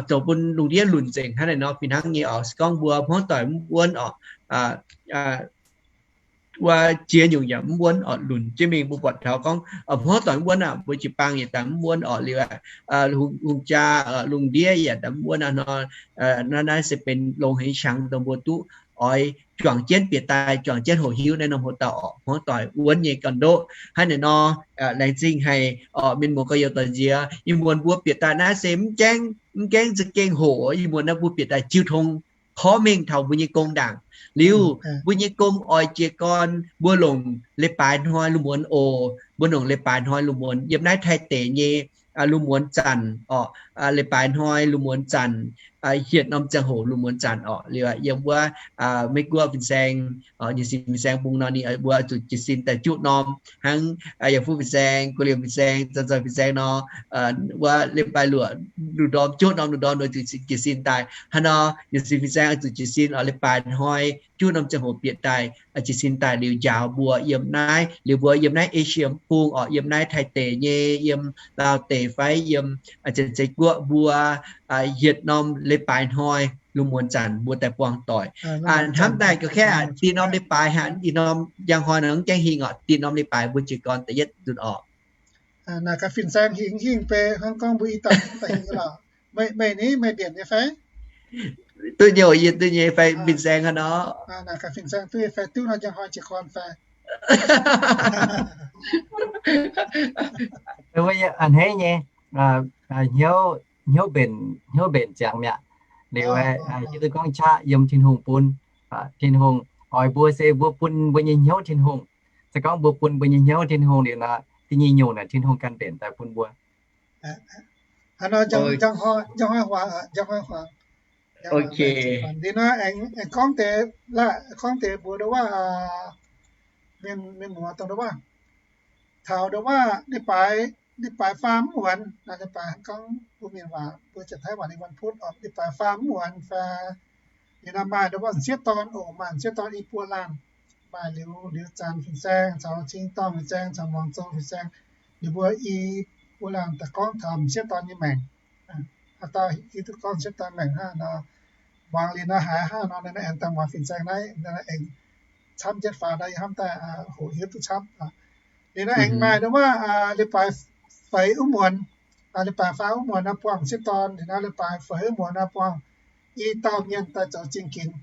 zoux bun lungh ndiev lunc nzengc hnangv naaiv nor fih hnangv nyei oc. Se gorngv mbuo hmuangv doic mv wuonv oc, wuov jiex nyungc yaac mv wuonv oc. Lunc jienv mingh mbuo buatc taux gorngv hmuangv doic mv wuonv aqv, mbuo jiu-baang yaac daaih mv wuonv oc. Liuz hungh jaa, lungh ndiev yaac daaih mv wuonv aqv nor, naaiv se benx longx haic nyei qangx dongh mbuo duqv oix juangc jienv bieqc daaih, juangc jienv hoqc hiuv naaiv norm hoc dauh oc. Hmuangv doic wuonv nyei ganh ndoqv hnangv naaiv nor, laengz zingh haic oc. Mienh muoz gorx-youz doic nziex, ih muonz mbuo bieqc daaih naaiv se mv gaengh, mv gaengh za'gengh hoqc. Ih muonz naaiv mbuo bieqc daaih jiu tong porv mengh taux mbuo nyei gong ndaangc. Liuz mbuo nyei gong oix jiez gorn, mbuo longc leiz-baaix hnoi lungh muonz oc. Mbuo longc leiz-baaix hnoi lungh muonz yiem naaiv Taiv deic nyei lungh muonz zanc orqc, leiz-baaix hnoi lungh muonz zanc, hietc norm ziangh hoc lungh muonz zanc orqc. Liuz yiem wuov Meiv Guoqv fin-saeng, nyei sin fin-saeng bung nor ninh mbuo zuqc jiez sin daaih juqv norm hnangv, yaac fuqv fin-saeng, gu'liemh fin-saeng, zanc zoih fin-saeng nor, wuov leiz-baaix luoqc lungh ndorm juqv norm, lungh ndorm nor zuqc jiez sin daaih. Hnangv nor nyei sin fin-saeng zuqc jiez sin orqc, leiz-baaix hnoi juqv norm ziangh hoc bieqc daaih, jiez sin daaih liuz njaaux mbuo yiem naaiv, liuz mbuo yiem naaiv Asia bung orqc, yiem naaiv Taiv deic nyei, yiem Laauv deic fai yiem Janx-Zei Guoqv mbuo, hietc norm leiz-baaix hnoi lungh muonz zanc mbuo daaih buangh doic. Hnamv daaih ga'kaeqv aqv, dinh norm leiz-baaix haic, ih norm njang hnoi nor mv gaengh hingh orqc, dinh norm leiz-baaix mbuo jiez gorn da'yietv nzunc orqc. Naaic gaax fin-saeng hingh, hingh beiv hnangv gorngv mbuo i dauh daaih hingh lorqc. Meih, meih ni, meih mbienc nyei fai? Duqv nyei, yie duqv nyei fai, fin-saeng hnangv nor. Naaic gaax fin-saeng duqv nyei fai, duqv nor njang hnoi jiez gorn fai? A'hneiv nyei, hnyouv mbenc, hnyouv mbenc ziangx mi'aqv. Liuz yie duqv gorngv qaqv yiem Tin-Hungh bun. Tin-Hungh oix mbuo se mbuo bun mbuo nyei hnyouv Tin-Hungh. Se gorngv mbuo bun mbuo nyei hnyouv Tin-Hungh liuz nor, da'nyeic nyungc naaic Tin-Hungh ganh mbenc daaih bun mbuo. Liuz nor aengx gorngv deix, gorngv deix mbuox nduov waac, mienh muoz dongh nduov waac, taux nduov waac, leiz-baaix faam mv muonz, leiz-baaix gorngv mbuo mienh waac, mbuo Janx-Taiv waac ninh วันพุธ orqc, leiz-baaix faam mv muonz fai, liuz nor maaih nduov waac m'sieqv dorn oc, maaih m'sieqv dorn i buo laanh, maaih liuz, liuz zanc fin-saeng caux cing-dorngh fin-saeng caux muangx zou fin-saeng, ninh mbuo i buo laanh daaih gorngv taux m'sieqv dorn nyei maengc. Haaix dauh hiuv duqv gorngv m'sieqv dorn maengc hnangv nor, muangx liuz nor haiz hnangv nor, naaiv aengx dangh muangx fin-saeng naaiv aengx camv jienv faaux nor, yie hnamv daaih hoqc hiuv duqv camv. Liuz nor aengx maaih nduov waac leiz-baaix feix wuov muonz, leiz-baaix faam wuov muonz nor buangh m'sieqv dorn, liuz nor leiz-baaix feix wuov muonz nor buangh i dauh mienh daaih zoux zingh ginx.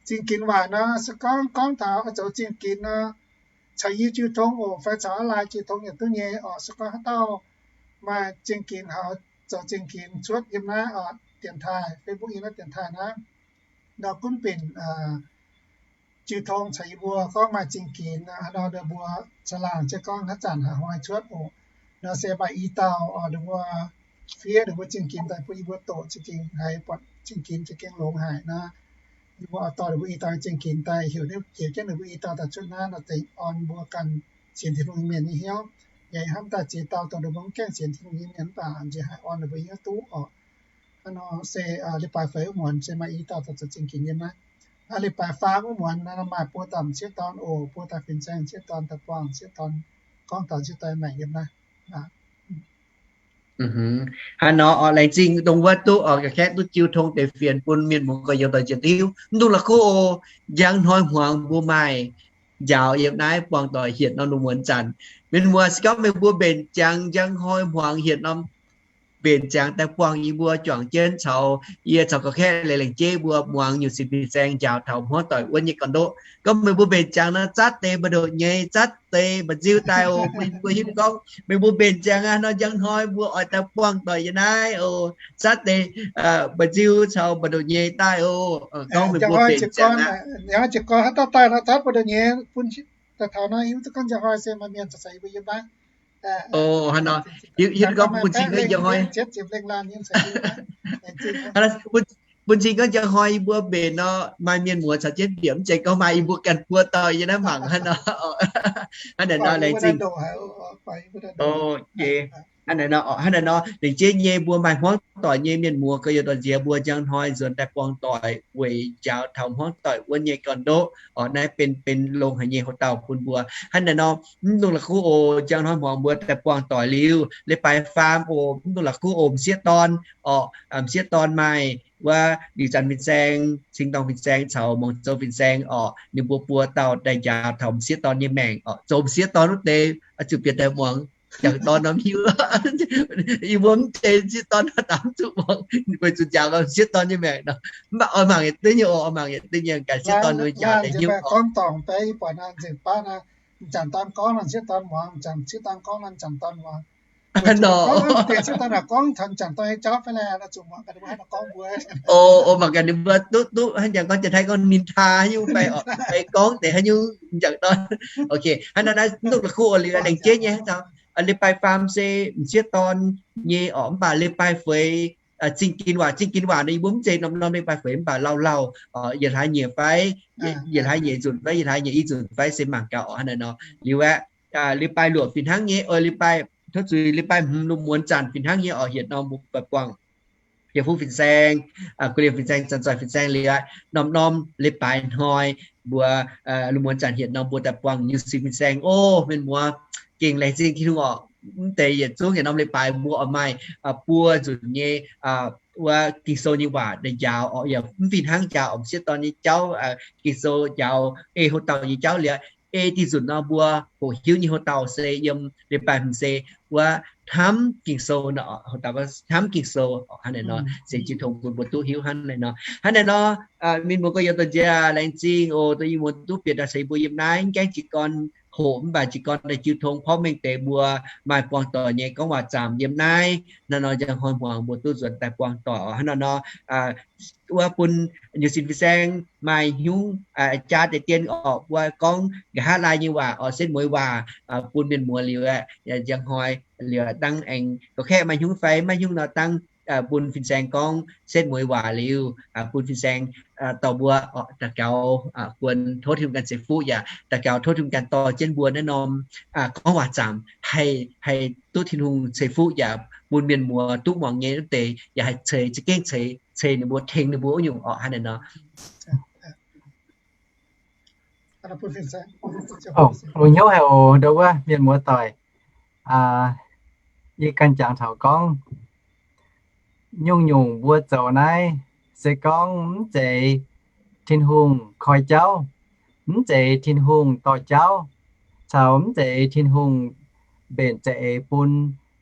Zingh ginx waac nor se gorngv, gorngv taux zoux zingh ginx nor, caux yie jiu tong oc, fai caux aav lai jiu tong yaac duqv nyei orqc. Se gorngv haaix dauh maaih zingh ginx, haux zoux zingh ginx cuotv yiem naaiv orqc, dienx taaih, Facebook yiem naaiv dienx taaih naaiv, nor gunv binc jiu tong caux yie mbuo gorngv maaih zingh ginx nor, ninh mbuo caangh laangh jienv gorngv haaix zanc haaix hnoi cuotv oc. Nor se maaih i dauh orqc, ninh mbuo fiev ninh mbuo zingh ginx daaih bun yie mbuo doqc, za'gengh haiz buatc zingh ginx za'gengh longx haic nor, yie mbuo oix dorh ninh mbuo i dauh zingh ginx daaih, heuc, heuc jienv ninh mbuo i dauh daaih cuotv naaiv nor, deix orn mbuo ganh sienx Tin-Hungh nyei mienh nyei hnyouv. Yaac hnamv daaih ziex dauh dongh ninh mbuo mv gaengh sienx Tin-Hungh nyei mienh mv baac nziex haiz orn ninh mbuo hnyouv duqv orqc. Hnangv nor se leiz-baaix feix wuov muonz se maaih i dauh daaih zoux zingh ginx yiem naaiv. Aa, leiz-baaix faam wuov muonz nor maaih buo dauh m'sieqv dorn oc, buo dauh fin-saeng m'sieqv dorn daaih buangh m'sieqv dorn, gorngv taux m'sieqv dorn maengc yiem naaiv. Hnangv nor orqc, laengz zingh dongh wuov duqv orqc, ga'kaeqv duqv jiu tong deix fienx bun mienh muoz gorx-youz doic njiec hiuv. Mv dungx la'kuqv oc, njang hnoi hmuangx mbuo maaih njaaux yiem naaiv buangh doic hietc norm lungh muonz zanc. Mienh muoz, se gorngv meih mbuo mbenc ziangx njang hnoi hmuangx hietc norm mbenc ziangx daaih buangh yie mbuo juangc jienv caux yie caux gorqv-kaeqv leiz-laengz jeiv mbuo muangx nyungc sin fin-saeng njaaux taux hmuangv doic wuonv nyei gorn-ndoqv. Gorngv meih mbuo mbenc ziangx nor, zatv deix mba'ndoqc nyei, zatv deix mba'nziu daaih oc. Mbuo hiuv gorngv meih mbuo mbenc ziangx aqv nor, njang hnoi mbuo oix daaih buangh doic yiem naaiv oc. Zatv deix mba'nziu caux mba'ndoqc nyei daaih oc. Gorngv meih mbuo mbenc ziangx aqv. Jiez gorn haaix dauh daaih nor, zatv mba'ndoqc nyei bun daaih taux naaiv, hiuv duqv gorngv njang hnoi se maaih mienh caux yie mbuo yiem naaiv. Oc, hnangv nor, hiuv duqv gorngv bun cing gorngv njang hnoi. Bun cing gorngv njang hnoi yie mbuo mbenc nor, maaih mienh muoz caux jienv mbiec, mv zeiz gorngv maaih, yie mbuo ganh buo dauh yiem naaiv mangc hnangv nor. Hnangv naaic nor laengz zingh. Hnangv naaic nor, hnangv naaic nor, laengz zingh nyei mbuo maaih hmuangv doic nyei mienh muoz gorx-youz doic nziex mbuo njang hnoi nzuonx daaih buangh doic weic njaaux taux hmuangv doic wuonv nyei gorn-ndoqv. Orqc, naaiv benx, benx longx haic nyei houx-dauh bun mbuo. Hnangv naaic nor, mv dungx la'kuqv oc, njang hnoi hmuangx mbuo daaih buangh doic liuz, leiz-baaix faam oc, mv dungx la'kuqv oc, m'sieqv dorn orqc, m'sieqv dorn maaih wuov liuz zanc fin-saeng, cing-dorngh fin-saeng caux muangx zou fin-saeng orqc, ninh mbuo buo dauh daaih njaaux taux m'sieqv dorn nyei maengc orqc. Zoux m'sieqv dorn wuov deix oix zuqc bieqc daaih muangx njang dorn norm hiuv. Yie mbuo mv zeiz m'sieqv dorn, daaih mv zuqc muangx, weic zuqc njaaux m'sieqv dorn nyei maengc nor. Mv baac oix mangc yietc deix nyei oc, oix mangc yietc deix nyei gaax m'sieqv dorn nor njaaux daaih hiuv. Oc, mangc gaax ninh mbuo duqv, duqv hnangv njang gorngv Janx-Taiv gorngv นินทา nyungc fai orqc, fai gorngv deix haaix nyungc njang dorn. Oc, hnangv naaiv, naaiv duqv la'kuqv oc, liuz laengz jeiv nyei hnangv nor. Leiz-baaix faam se m'sieqv dorn nyei orqc, mv baac leiz-baaix feix zingh ginx waac, zingh ginx waac nor yie mbuo mv zeiz norm-norm leiz-baaix feix, mv baac lauh lauh, yietc hlaax nyeic fai, yietc hlaax nyeic nzunc fai, yietc hlaax nyeic i nzunc fai se mangc gaax orqc hnangv naaiv nor. Liuz aeqv, leiz-baaix luoqc fih hnangv nyei, oix leiz-baaix tov zuiz leiz-baaix hmz lungh muonz zanc fih hnangv nyei orqc, hietc norm mbuo baeqc buangh Hieh Fu fin-saeng, Guoqv Liemh fin-saeng, Zanc Zoih fin-saeng liuz, norm-norm leiz-baaix hnoi mbuo lungh muonz zanc hietc norm mbuo daaih buangh Nyuc Sin fin-saeng. O, mienh muoz, gengh laengz zingh Tin-Hungh orqc. Mv deix yietc zungv yietc norm leiz-baaix mbuo oix maaih buo nzunc nyei wuov Ging-Sou nyei waac njaaux orqc, yaac mv fih hnangv njaaux m'sieqv dorn nyei jauv, Ging-Sou njaaux ei houc dauh nyei jauv liuz, ei diuh nzunc nor mbuo hoqc hiuv nyei houc dauh se yiem leiz-baaix hmz se wuov hnamv Ging-Sou, hnamv Ging-Sou hnangv naaiv nor, se jiu tong bun mbuo duqv hiuv hnangv naaiv nor. Hnangv naaiv nor, mienh muoz gorx-youz, dongh nziex laengz zingh oc, dongh yie muoz duqv bieqc daaih se mbuo yiem naaiv gaengh jiez gorn hoqc mv baac jiez gorn daaih jiu tong porv mengh deix mbuo maaih buangh doic nyei gorngv waac zaamc yiem naaiv. Naaiv nor njang hnoi hmuangx mbuo duqv nzuonx daaih buangh doic oc. Hnangv naaiv nor, wuov bun Nyuc Sin fin-saeng maaih hnyungv jaa deix dien orqc, wuov gorngv nqa'haav laai nyei waac orqc, setv mueiz waac bun mienh muoz liuz, njang hnoi liuz dangh aengx gorqv-kaeqv maaih hnyungv fai maiv hnyungv nor dangh bun fin-saeng gorngv setv mueiz waac liuz, bun fin-saeng dorh mbuo daux gaux, guon tov Tin-Hungh ganh ceix fuqv yaac daux gaux tov Tin-Hungh ganh dorh jienv mbuo naaiv norm gorngv waac zaamc haih, haih duqv Tin-Hungh ceix fuqv yaac bun mienh muoz duqv muangx nyei wuov deix yaac haih ceix, za'gengh ceix, ceix ninh mbuo, tengx ninh mbuo wuov nyungc orqc. Hnangv naaiv nor. Lungh hnyouv haic oc, ndau wuov mienh muoz doic. Yie ganh jangx taux gorngv nyungc-nyungc mbuo zoux naaiv se gorngv mv zeiz Tin-Hungh koi jauv, mv zeiz Tin-Hungh dorh jauv, caux mv zeiz Tin-Hungh mbenc za'eix bun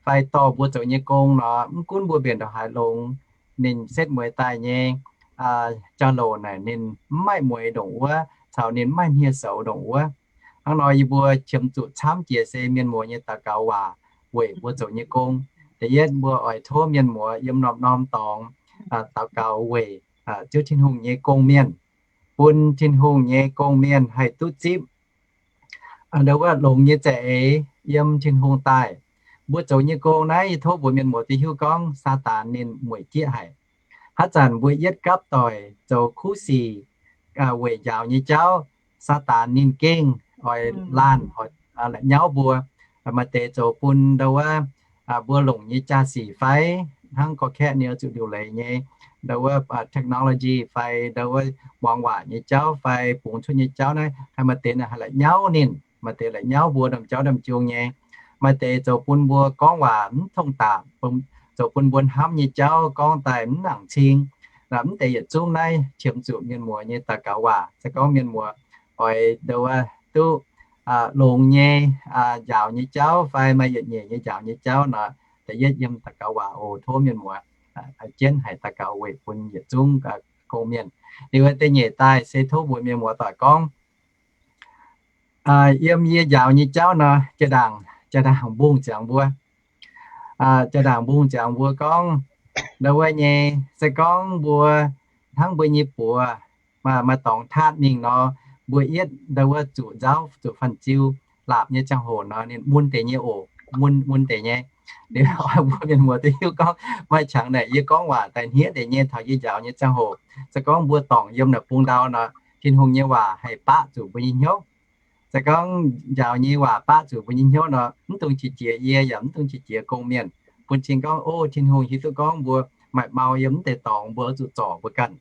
fai dorh mbuo zoux nyei gong nor, mv gunv mbuo mbenc ndongc haaix longx, ninh setv mueiz daaih nyei jauv-louc naaic ninh mv maaih mueiz ndongc wuov, caux ninh mv maaih hniev-soux ndongc wuov. Hnangv nor yie mbuo qiemx zuqc camv jiex se mienh muoz nyei daux gaux waac weic mbuo zoux nyei gong. Da'yietv mbuo oix tov mienh muoz yiem norm-norm dorngx daux gaux weic Ziouv Tin-Hungh nyei gong-mienh, bun Tin-Hungh nyei gong-mienh haih duqv zipv ndau wuov longx nyei za'eix yiem Tin-Hungh daaih. Mbuo zoux nyei gong naaiv yie tov mbuox mienh muoz duqv hiuv gorngv Saadaan ninh mueic jieqv haic. Haaix zanc mbuo yietv gapv doic zoux kuv sic weic njaaux nyei jauv, Saadaan ninh gengh oix laanh, oix la'nyauv mbuo. Maaih deix zoux bun ndau wuov mbuo longc nyei jaa-sic fai hnangv gorqv-kaeqv ninh oix zuqc liuc leiz nyei ndau wuov technology fai ndau wuov muangx waac nyei jauv fai bungx cuotv nyei jauv naaiv, haih maaih deix naaic haih la'nyauv ninh, maaih deix la'nyauv mbuo ndamv jauv ndamv jung nyei. Maaih deix zoux bun mbuo gorngv waac mv tongx dapc, zoux bun mbuo hnamv nyei jauv gorngv daaih mv nangc cing. Mv deix yietc zungv naaiv qiemx zuqc mienh muoz nyei daux gaux waac. Se gorngv mienh muoz oix ndau wuov duqv longx nyei njaaux nyei jauv fai maaih yietc nyeic nyei njaaux nyei jauv nor, da'yietv yiem daux gaux waac oc. Tov mienh muoz jienv haiz daux gaux weic bun yietc zungv gong-mienh. Liuz da'nyeic daaih se tov mbuox mienh muoz doic gorngv, yiem yie njaaux nyei jauv nor, jaa-ndaangc, jaa-ndaangc mbungh ziangx mbuo, jaa-ndaangc mbungh ziangx mbuo gorngv, ndau wuov nyei, se gorngv mbuo hnangv mbuo nyei buoz maaih dorngx tatv mingh nor, mbuo yietv ndau wuov zuqc nzauv zuqc fanh ziu laapc nyei ziangh hoc nor, ninh mun deix nyei oc, mun, mun deix nyei. Liuz oix mbuo mienh muoz duqv hiuv gorngv maaih qangx naaic yie gorngv waac daaih hniev deix nyei taux yie njaaux nyei ziangh hoc. Se gorngv mbuo dorngc yiem naaic bung ndau nor, Tin-Hungh nyei waac haih baqv zuqc mbuo nyei hnyouv. Se gorngv njaaux nyei waac baqv zuqc mbuo nyei hnyouv nor, mv dungx qiex jiez yie yaac mv dungx qiex jiez gong-mienh, bun cing gorngv, o, Tin-Hungh hiuv duqv gorngv mbuo maaih mau yiem mv deix dorngx, mbuo oix zuqc zorc mbuo ganh.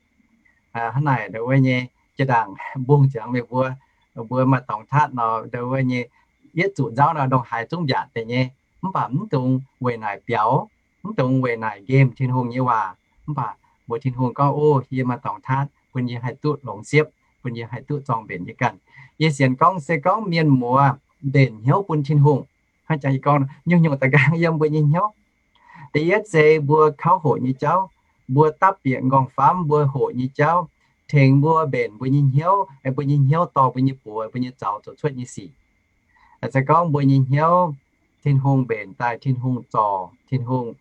Hnangv naaic ndau wuov nyei, jaa-ndaangc mbungh ziangx meih mbuo, mbuo maaih dorngx tatv nor, ndau wuov nyei, yietv zuqc nzauv nor ndongc haaix zungv mbiaatc deix nyei. Mv baac mv dungx weic naaic biaux, mv dungx weic naaic nqemh Tin-Hungh nyei waac. Mv baac mbuox Tin-Hungh gorngv, o, yie maaih dorngx tatv, bun yie haih duqv longx siepv, bun yie haih duqv zorng mbenc yie ganh. Yie sienx gorngv se gorngv mienh muoz mbenc hnyouv bun Tin-Hungh, hnangv jangx yie gorngv, nyungc-nyungc daaih nqaang yiem mbuo nyei hnyouv. Da'yietv se mbuo kauv hoqc nyei jauv, mbuo dapv bieqc nqorngv-famv mbuo hoqc nyei jauv, tengx mbuo mbenc mbuo nyei hnyouv, mbuo nyei hnyouv dorh mbuo nyei buoz, mbuo nyei zaux zoux cuotv nyei sic. Se gorngv mbuo nyei hnyouv Tin-Hungh mbenc daaih, Tin-Hungh zorc, Tin-Hungh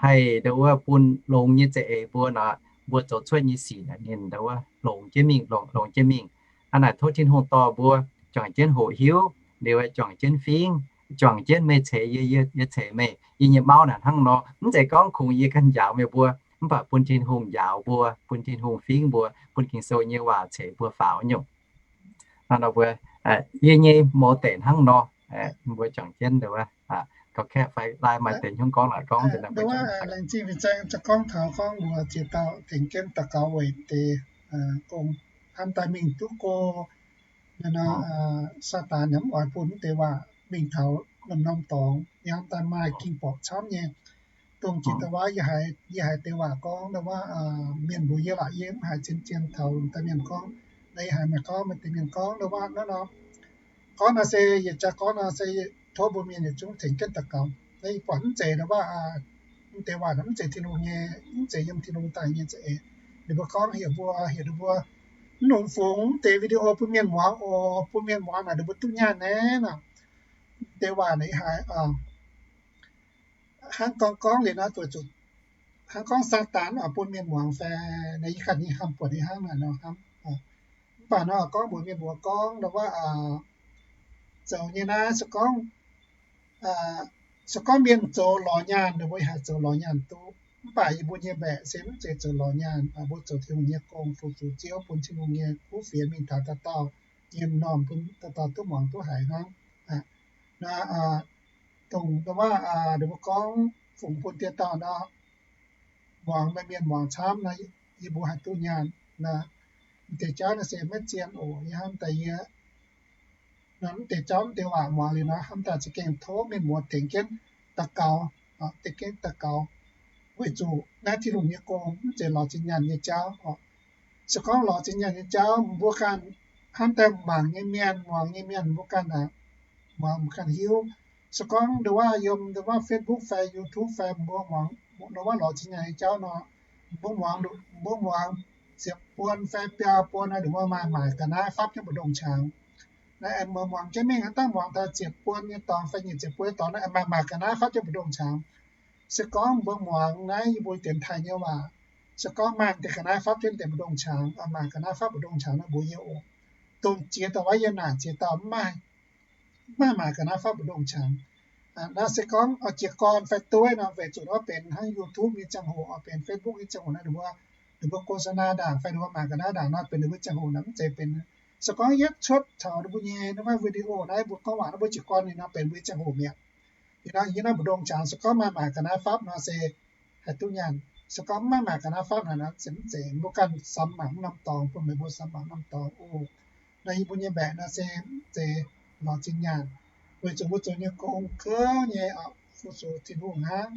haih ndau wuov bun longx nyei za'eix mbuo nor, mbuo zoux cuotv nyei sic naaic ninh ndau wuov longx jienv mingh, longx, longx jienv mingh. Hnangv naaic tov Tin-Hungh dorh mbuo juangc jienv hoqc hiuv, liuz juangc jienv fingv, juangc jienv meih ceix yie, yie ceix meih. Yie nyei mauv naaic hnangv nor, mv zeiz gorngv kungx yie ganh njaaux meih mbuo, mv baac bun Tin-Hungh njaaux mbuo, bun Tin-Hungh fingx mbuo, bun Ging-Sou nyei waac ceix mbuo faaux nyungc. Hnangv nor mbuo, yie nyei mouz deic hnangv nor, mbuo juangc jienv gauh kaeqv fai lai maaih deix hnyouv gorngv naaic gorngv. Laengz zingh fin-saeng za'gengh gorngv taux gorngv mbuo ziex dauh tengx jienv daux gaux weic deix gong, hnamv daaih mingh duqv go. Nor, Saadaan yaac mv oix bun mv deix waac mingh taux norm-norm dorngx, hnamv daaih maaih ging-borqc camv nyei. Dongh jiex da'wuov yie haiz deix waac gorngv da'wuov, mienh mbuox yie laaic, yie mv haiz zien-zien taux da'mienh gorngv. Naaiv yie haiz maaih gorngv, maaih deix mienh gorngv da'wuov naaiv nor, gorngv naaiv se yietc jaax gorngv naaiv se tov mbuo mienh yietc zungv tengx jienv daux gaux. Naaiv yie buatc mv zeiz da'wuov, mv deix waac mv zeiz Tin-Hungh nyei, mv zeiz yiem Tin-Hungh daaih nyei za'eix. Ninh mbuo gorngv heuc mbuo, heuc ninh mbuo mv longc fungx mv deix video bun mienh muangx oc, bun mienh muangx naaic ninh mbuo duqv nyaanh naaiv nor. Mv deix waac naaic yie haiz hnangv gorngv gorngv liuz naaiv zuqc, hnangv gorngv Saadaan oix bun mienh muangx fai, naaiv yie ganh nyei hnamv buatc yie hnangv naaic nor hnamv. Mv baac nor gorngv mbuox mienh mbuox gorngv da'wuov, zoux nyei naaiv se gorngv, se gorngv mienh zoux lorz nyaanh, ninh mbuo haih zoux lorz nyaanh duqv. Mv baac yie mbuo nyei mbaeqc se mv zeiz zoux lorz nyaanh, mbuo zoux Tin-Hungh nyei gong, fu-sux Ziouv, bun Tin-Hungh nyei kuv fienx mingh taux dauh dauh nyei m'normh, bun dauh dauh duqv muangx duqv haiz hnangv. Naaiv dongh da'wuov ninh mbuo gorngv fungx bun dieh dauh nor, muangx meih mienh muangx camv nor, yie mbuo haih duqv nyaanh. Naaiv deix jauv naaiv se maiv zien oc. Yie hnamv daaih yie nor, mv deix jauv mv deix waac muangx liuz nor, hnamv daaih za'gengh tov mienh muoz tengx jienv daux gaux, tengx jienv daux gaux, weic zuqc naaiv Tin-Hungh nyei gong mv zeiz lorz zinh nyaanh nyei jauv oc. Se gorngv lorz zinh nyaanh nyei jauv, mbuo ganh hnamv daaih mangc nyei mienh, muangx nyei mienh, mbuo ganh muangx, mbuo ganh hiuv. Se gorngv ndongc wuov yiem ndongc wuov Facebook fai YouTube fai mbuo muangx ndongc wuov lorz zinh nyaanh nyei jauv nor, mbuo muangx, mbuo muangx ziepc buon fai biaa buon nor, ndongc wuov maaih maaic ga'naaiv fapv jienv mbu'ndongx qangx. Naaiv aengx mbuo muangx jienv mingh, dangh muangx taux ziepc buon nyei dorngx fai nyic ziepc buon nyei dorngx nor, aengx maaih maaic ga'naaiv fapv jienv mbu'ndongx qangx. Se gorngv mbuo muangx naaiv yie mbuo dienx taaih nyei waac, se gorngv maaih deix ga'naaiv fapv jienv deix mbu'ndongx qangx, maaih ga'naaiv fapv mbu'ndongx qangx nor, mbuox yie oc. Dongh ziex dauh wuov yie naaic ziex dauh mv maaih, mv maaih maaic ga'naaiv fapv mbu'ndongx qangx. Naaiv se gorngv jiez gorn fai dueiv nor, weic zuqc wuov benx hnangv YouTube nyei ziangh hoc, benx Facebook nyei ziangh hoc nor, ninh mbuo โฆษณา ndaangc fai ninh mbuo maaic ga'naaiv ndaangc nor, benx ninh mbuo ziangh hoc naaic mv zeiz benx. Se gorngv yietv cuotv taux ninh mbuo nyei naaiv video naaiv mbuo gorngv waac naaiv mbuo jiez gorn ninh nor, benx mbuo nyei ziangh hoc mi'aqv. Liuz nor yie naaiv mbu'ndongx qangx se gorngv maaih maaic ga'naaiv fapv nor se haih duqv nyaanh. Se gorngv mv maaih maaic ga'naaiv fapv naaic nor, se mv zeiz. Mbuo ganh samx mangc norm dorngx, bun meih mbuo samx mangc norm dorngx oc. Nor yie mbuo nyei mbaeqc nor se mv zeiz lorz zinh nyaanh, weic zuqc mbuo zoux nyei gong kouv nyei, fu-sux Tin-Hungh hnangv.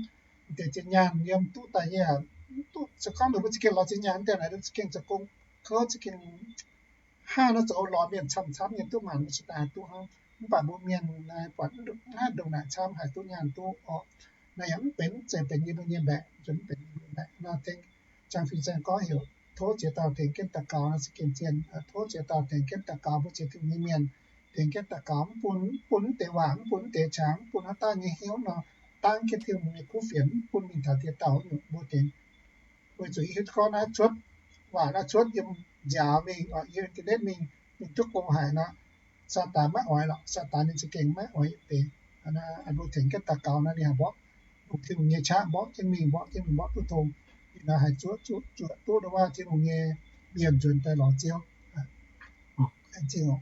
Deix zinh nyaanh yiem duqv daaih nyei, mv duqv. Se gorngv meih mbuo za'gengh lorz zinh nyaanh daaih naaic, za'gengh zoux gong kouv za'gengh hnangv naaiv zoux lorz mienh camv-camv nyei duqv maanc, mv cingx daaih duqv hnangv. Mv baac mbuo mienh naaiv buatc naaiv ndongc naaic camv haih duqv nyaanh duqv orqc. Naaiv yaac mv benx, mv zeiz benx yie mbuo nyei mbaeqc, mv benx yie mbuo nyei mbaeqc nor, tengx jangx fin-saeng gorngv heuc tov ziex dauh tengx jienv daux gaux nor se gengh zien. Tov ziex dauh tengx jienv daux gaux, mbuo ziex dauh nyei mienh tengx jienv daux gaux, mv bun, mv bun mv deix waac, mv bun mv deix qangx, mv bun haaix dauh nyei hnyouv nor, dangv jienv Tin-Hungh nyei kuv fienx, mv bun mingh taux dieh dauh nyungc mbuo tengx. Weic zuqc yie gorngv naaiv cuotv, waac naaiv cuotv yiem nziaaux mingh, yiem internet mingh, mingh duqv go haic nor, Saadaan maiv oix lorqc. Saadaan ninh za'gengh maiv oix yietc deix. Mbuo tengx jienv daux gaux nor, ninh haih mborqv, longc Tin-Hungh nyei qaqv mborqv jienv mingh, mborqv jienv mingh, mborqv duqv tong. Ninh nor haih zuoqv, zuoqv, zuoqv duqv dongh wuov Tin-Hungh nyei mienh nzuonx daaih lorz Ziouv.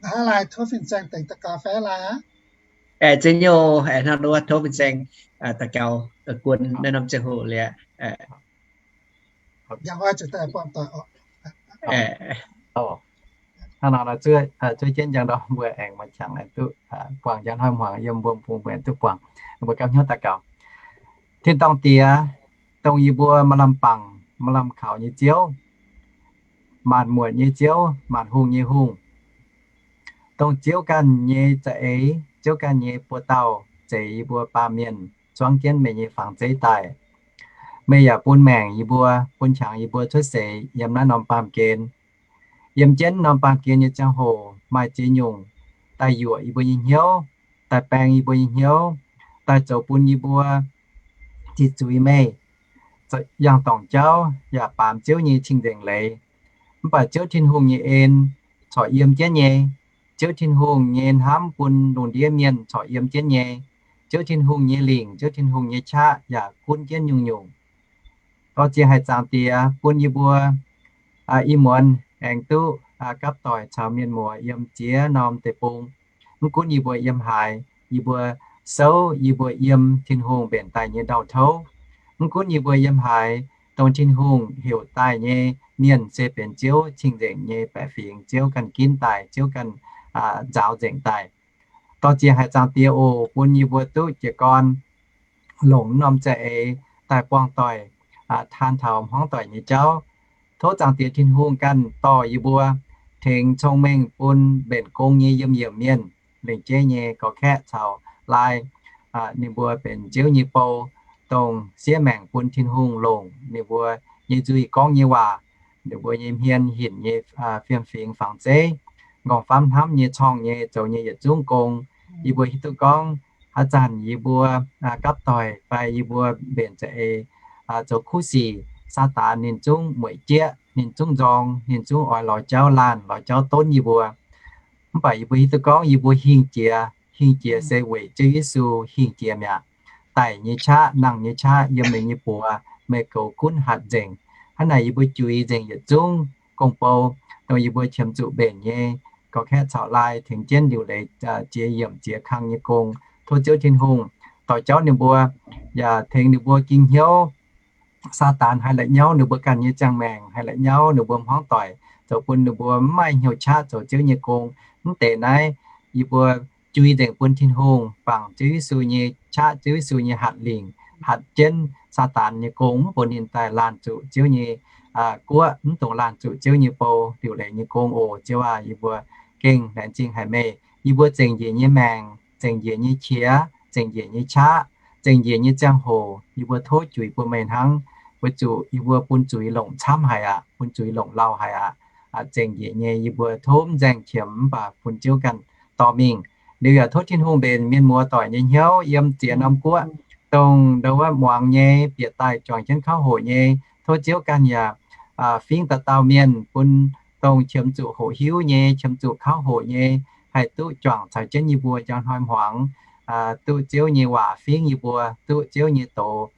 Hnangv naaiv tov fin-saeng tengx daux gaux fai laaix aqv? Aeqv, zinh nyungc, aeqv, hnangv nor tov fin-saeng daux gaux guon naaiv norm ziangh hoc liuz. Hnangv nor, zuov jienv njang ndau mbuo aengx maaih qangx aengx duqv buangh njang hnoi hmuangx yiem mbuo bung mbuo aengx duqv buangh. Mbuo gapv hnyouv daux gaux. Tin-dorngh Diex, dongh yie mbuo maaih lamh bangc maaih lamh kaux nyei Ziouv, maanc muotc nyei Ziouv, maanc hungh nyei Hungh, dongh Ziouv ganh nyei za'eix, Ziouv ganh nyei buoz-dauh zeix yie mbuo baamh mienh zuangv jienv meih nyei fangx zeiv daaih. Meih yaac bun maengc yie mbuo, bun qangx yie mbuo cuotv seix yiem naaiv norm baamh gen. Yiem jienv norm baamh gen nyei ziangh hoc maaih ziex nyungc daaih yuoqc yie mbuo nyei hnyouv, daaih baeng yie mbuo nyei hnyouv, daaih zoux bun yie mbuo ziqc zuiz meih, yangh dorngc jauv yaac baamz Ziouv nyei cing-nzengc leiz. Mv baac Ziouv Tin-Hungh nyei en corc yiem jienv nyei. Ziouv Tin-Hungh nyei hnamv bun lungh ndiev mienh corc yiem jienv nyei. Ziouv Tin-Hungh nyei lingc, Ziouv Tin-Hungh nyei qaqv yaac gunv jienv nyungc-nyungc. Dorh ziec haic Zaangc Diex bun yie mbuo ih muonz aengx duqv gapv doic caux mienh muoz yiem ziex norm deic-bung. Mv gunv yie mbuo yiem haaix, yie mbuo souv yie mbuo yiem Tin-Hungh mbenc daaih nyei ndau-touv. Mv gunv yie mbuo yiem haaix, dongh Tin-Hungh heuc daaih nyei mienh se benx Ziouv cing-nzengc nyei baeqc fingx, Ziouv ganh ginv daaih, Ziouv ganh nzaaux nzengc daaih. Dorh ziec haic Zaangc Diex oc, bun yie mbuo duqv jiez gorn longc norm za'eix daaih buangh doic, taan taux hmuangv doic nyei jauv. Tov Zaangc Diex Tin-Hungh ganh dorh yie mbuo tengx cong-mengh bun mbenc gong nyei yiem yiemc mienh, lengc jeiv nyei gorqv-kaeqv caux laai, ninh mbuo benx Ziouv nyei bou, dongh siev maengc bun Tin-Hungh longc ninh mbuo nyei nzuih gorngv nyei waac, ninh mbuo nyei hmien hinc nyei fiem-fingx fangx zeiv, nqorngv-famv hnamv nyei corng nyei zoux nyei yietc zungv gong. Yie mbuo hiuv duqv gorngv haaix zanc yie mbuo gapv doic fai yie mbuo mbenc za'eix zoux kuv sic, Saadaan ninh zungv mueic jieqv, ninh zungv nzorng, ninh zungv oix lorz jauv laanh, lorz jauv donv yie mbuo. Mv baac yie mbuo hiuv duqv gorngv yie mbuo hingh jiex, hingh jiex se weic Ziouv Yesu hingh jiex mi'aqv. Daic nyei qaqv, nangh nyei qaqv yiem meih nyei buoz, meih goux gunv hatc nzengc. Hnangv naaic yie mbuo juix nzengc yietc zungv gong-bou, dongh yie mbuo qiemx zuqc mbenc nyei, gorqv-kaeqv caux laai tengx jienv liuc leiz ziex yiemc ziex kang nyei gong. Tov Ziouv Tin-Hungh dorh jauv ninh mbuo, yaac tengx ninh mbuo ging hnyouv Saadaan haih la'nyauv ninh mbuo ganh nyei ziangh maengc, haih la'nyauv ninh mbuo hmuangv doic, zoux bun ninh mbuo mv maaih hnyouv qaqv zoux Ziouv nyei gong. Mv deix naaiv yie mbuo juix nzengc bun Tin-Hungh, bangc Ziouv Yesu nyei qaqv, Ziouv Yesu nyei hatc lingc, hatc jienv Saadaan nyei gong, mv bun ninh daaih laanh zuqc Ziouv nyei guoqv, mv dungx laanh zuqc Ziouv nyei bou liuc leiz nyei gong oc. Ziouv aac, yie mbuo gengh laengz zingh haic meih. Yie mbuo zengc njiec nyei maengc, zengc njiec nyei qiex, zengc njiec nyei qaqv, zengc njiec nyei ziangh hoc, yie mbuo tov juix bun meih hnangv, weic zuqc yie mbuo bun zuiz longc camv haic aqv, bun zuiz longc lauh haic aqv. Zengc njiec nyei yie mbuo tov mv nzaeng qiemx mv baac bun Ziouv ganh dorh mingh. Liuz yaac tov Tin-Hungh mbenc mienh muoz doic nyei hnyouv yiem ziex norm guoqv, dongh ndau wuov muangx nyei, bieqc daaih juangc jienv kauv hoqc nyei. Tov Ziouv ganh yaac fingv dauh dauh mienh bun dongh qiemx zuqc hoqc hiuv nyei, qiemx zuqc kauv hoqc nyei, haih duqv juangc caux jienv yie mbuo njang hnoi hmuangx, duqv Ziouv nyei waac fingv yie mbuo, duqv Ziouv nyei doz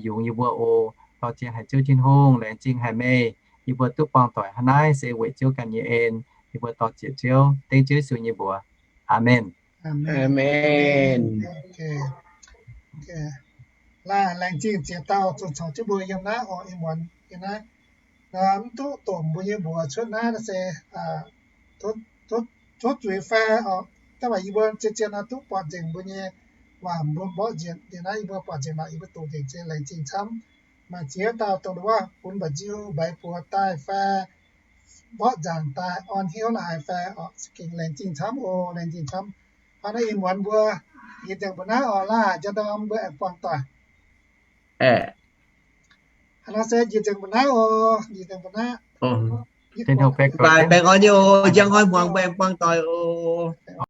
yungz yie mbuo oc. Dorh ziex haic Ziouv Tin-Hungh, laengz zingh haic meih. Yie mbuo duqv buangh doic hnangv naaiv se weic Ziouv ganh nyei en. Yie mbuo dorh ziex Ziouv, dengv Ziouv Yesu nyei mbuox. Aamen. Laengz zingh ziex dauh zunh caux jienv mbuo yiem naaiv oc, ih muonz yiem naaiv. Mv duqv domh mbuo nyei mbuox cuotv naaiv se tov zuiz fai oc, daaih waac yie mbuo zien-zien nor duqv buatc nzengc mbuo nyei waac, mbuo mborqv njiec liuz naaiv yie mbuo buatc nzengc nor yie mbuo doqc nzengc, se laengz zingh camv. Maaih ziex dauh dongh wuov bun mba'nziu mbaix buoz daaih fai mborqv nzaangc daaih orn hnyouv la'haaix fai oc, gengh laengz zingh camv oc, laengz zingh camv. Hnangv naaiv ih muonz mbuo njiec nzengc mbuo naaiv oc, laaih njang ndorm mbuo aengx buangh doic. Hnangv naaiv se njiec nzengc mbuo naaiv oc, njiec nzengc mbuo naaiv. Baengh orn nyei oc, njang hnoi hmuangx mbuo aengx buangh doic oc.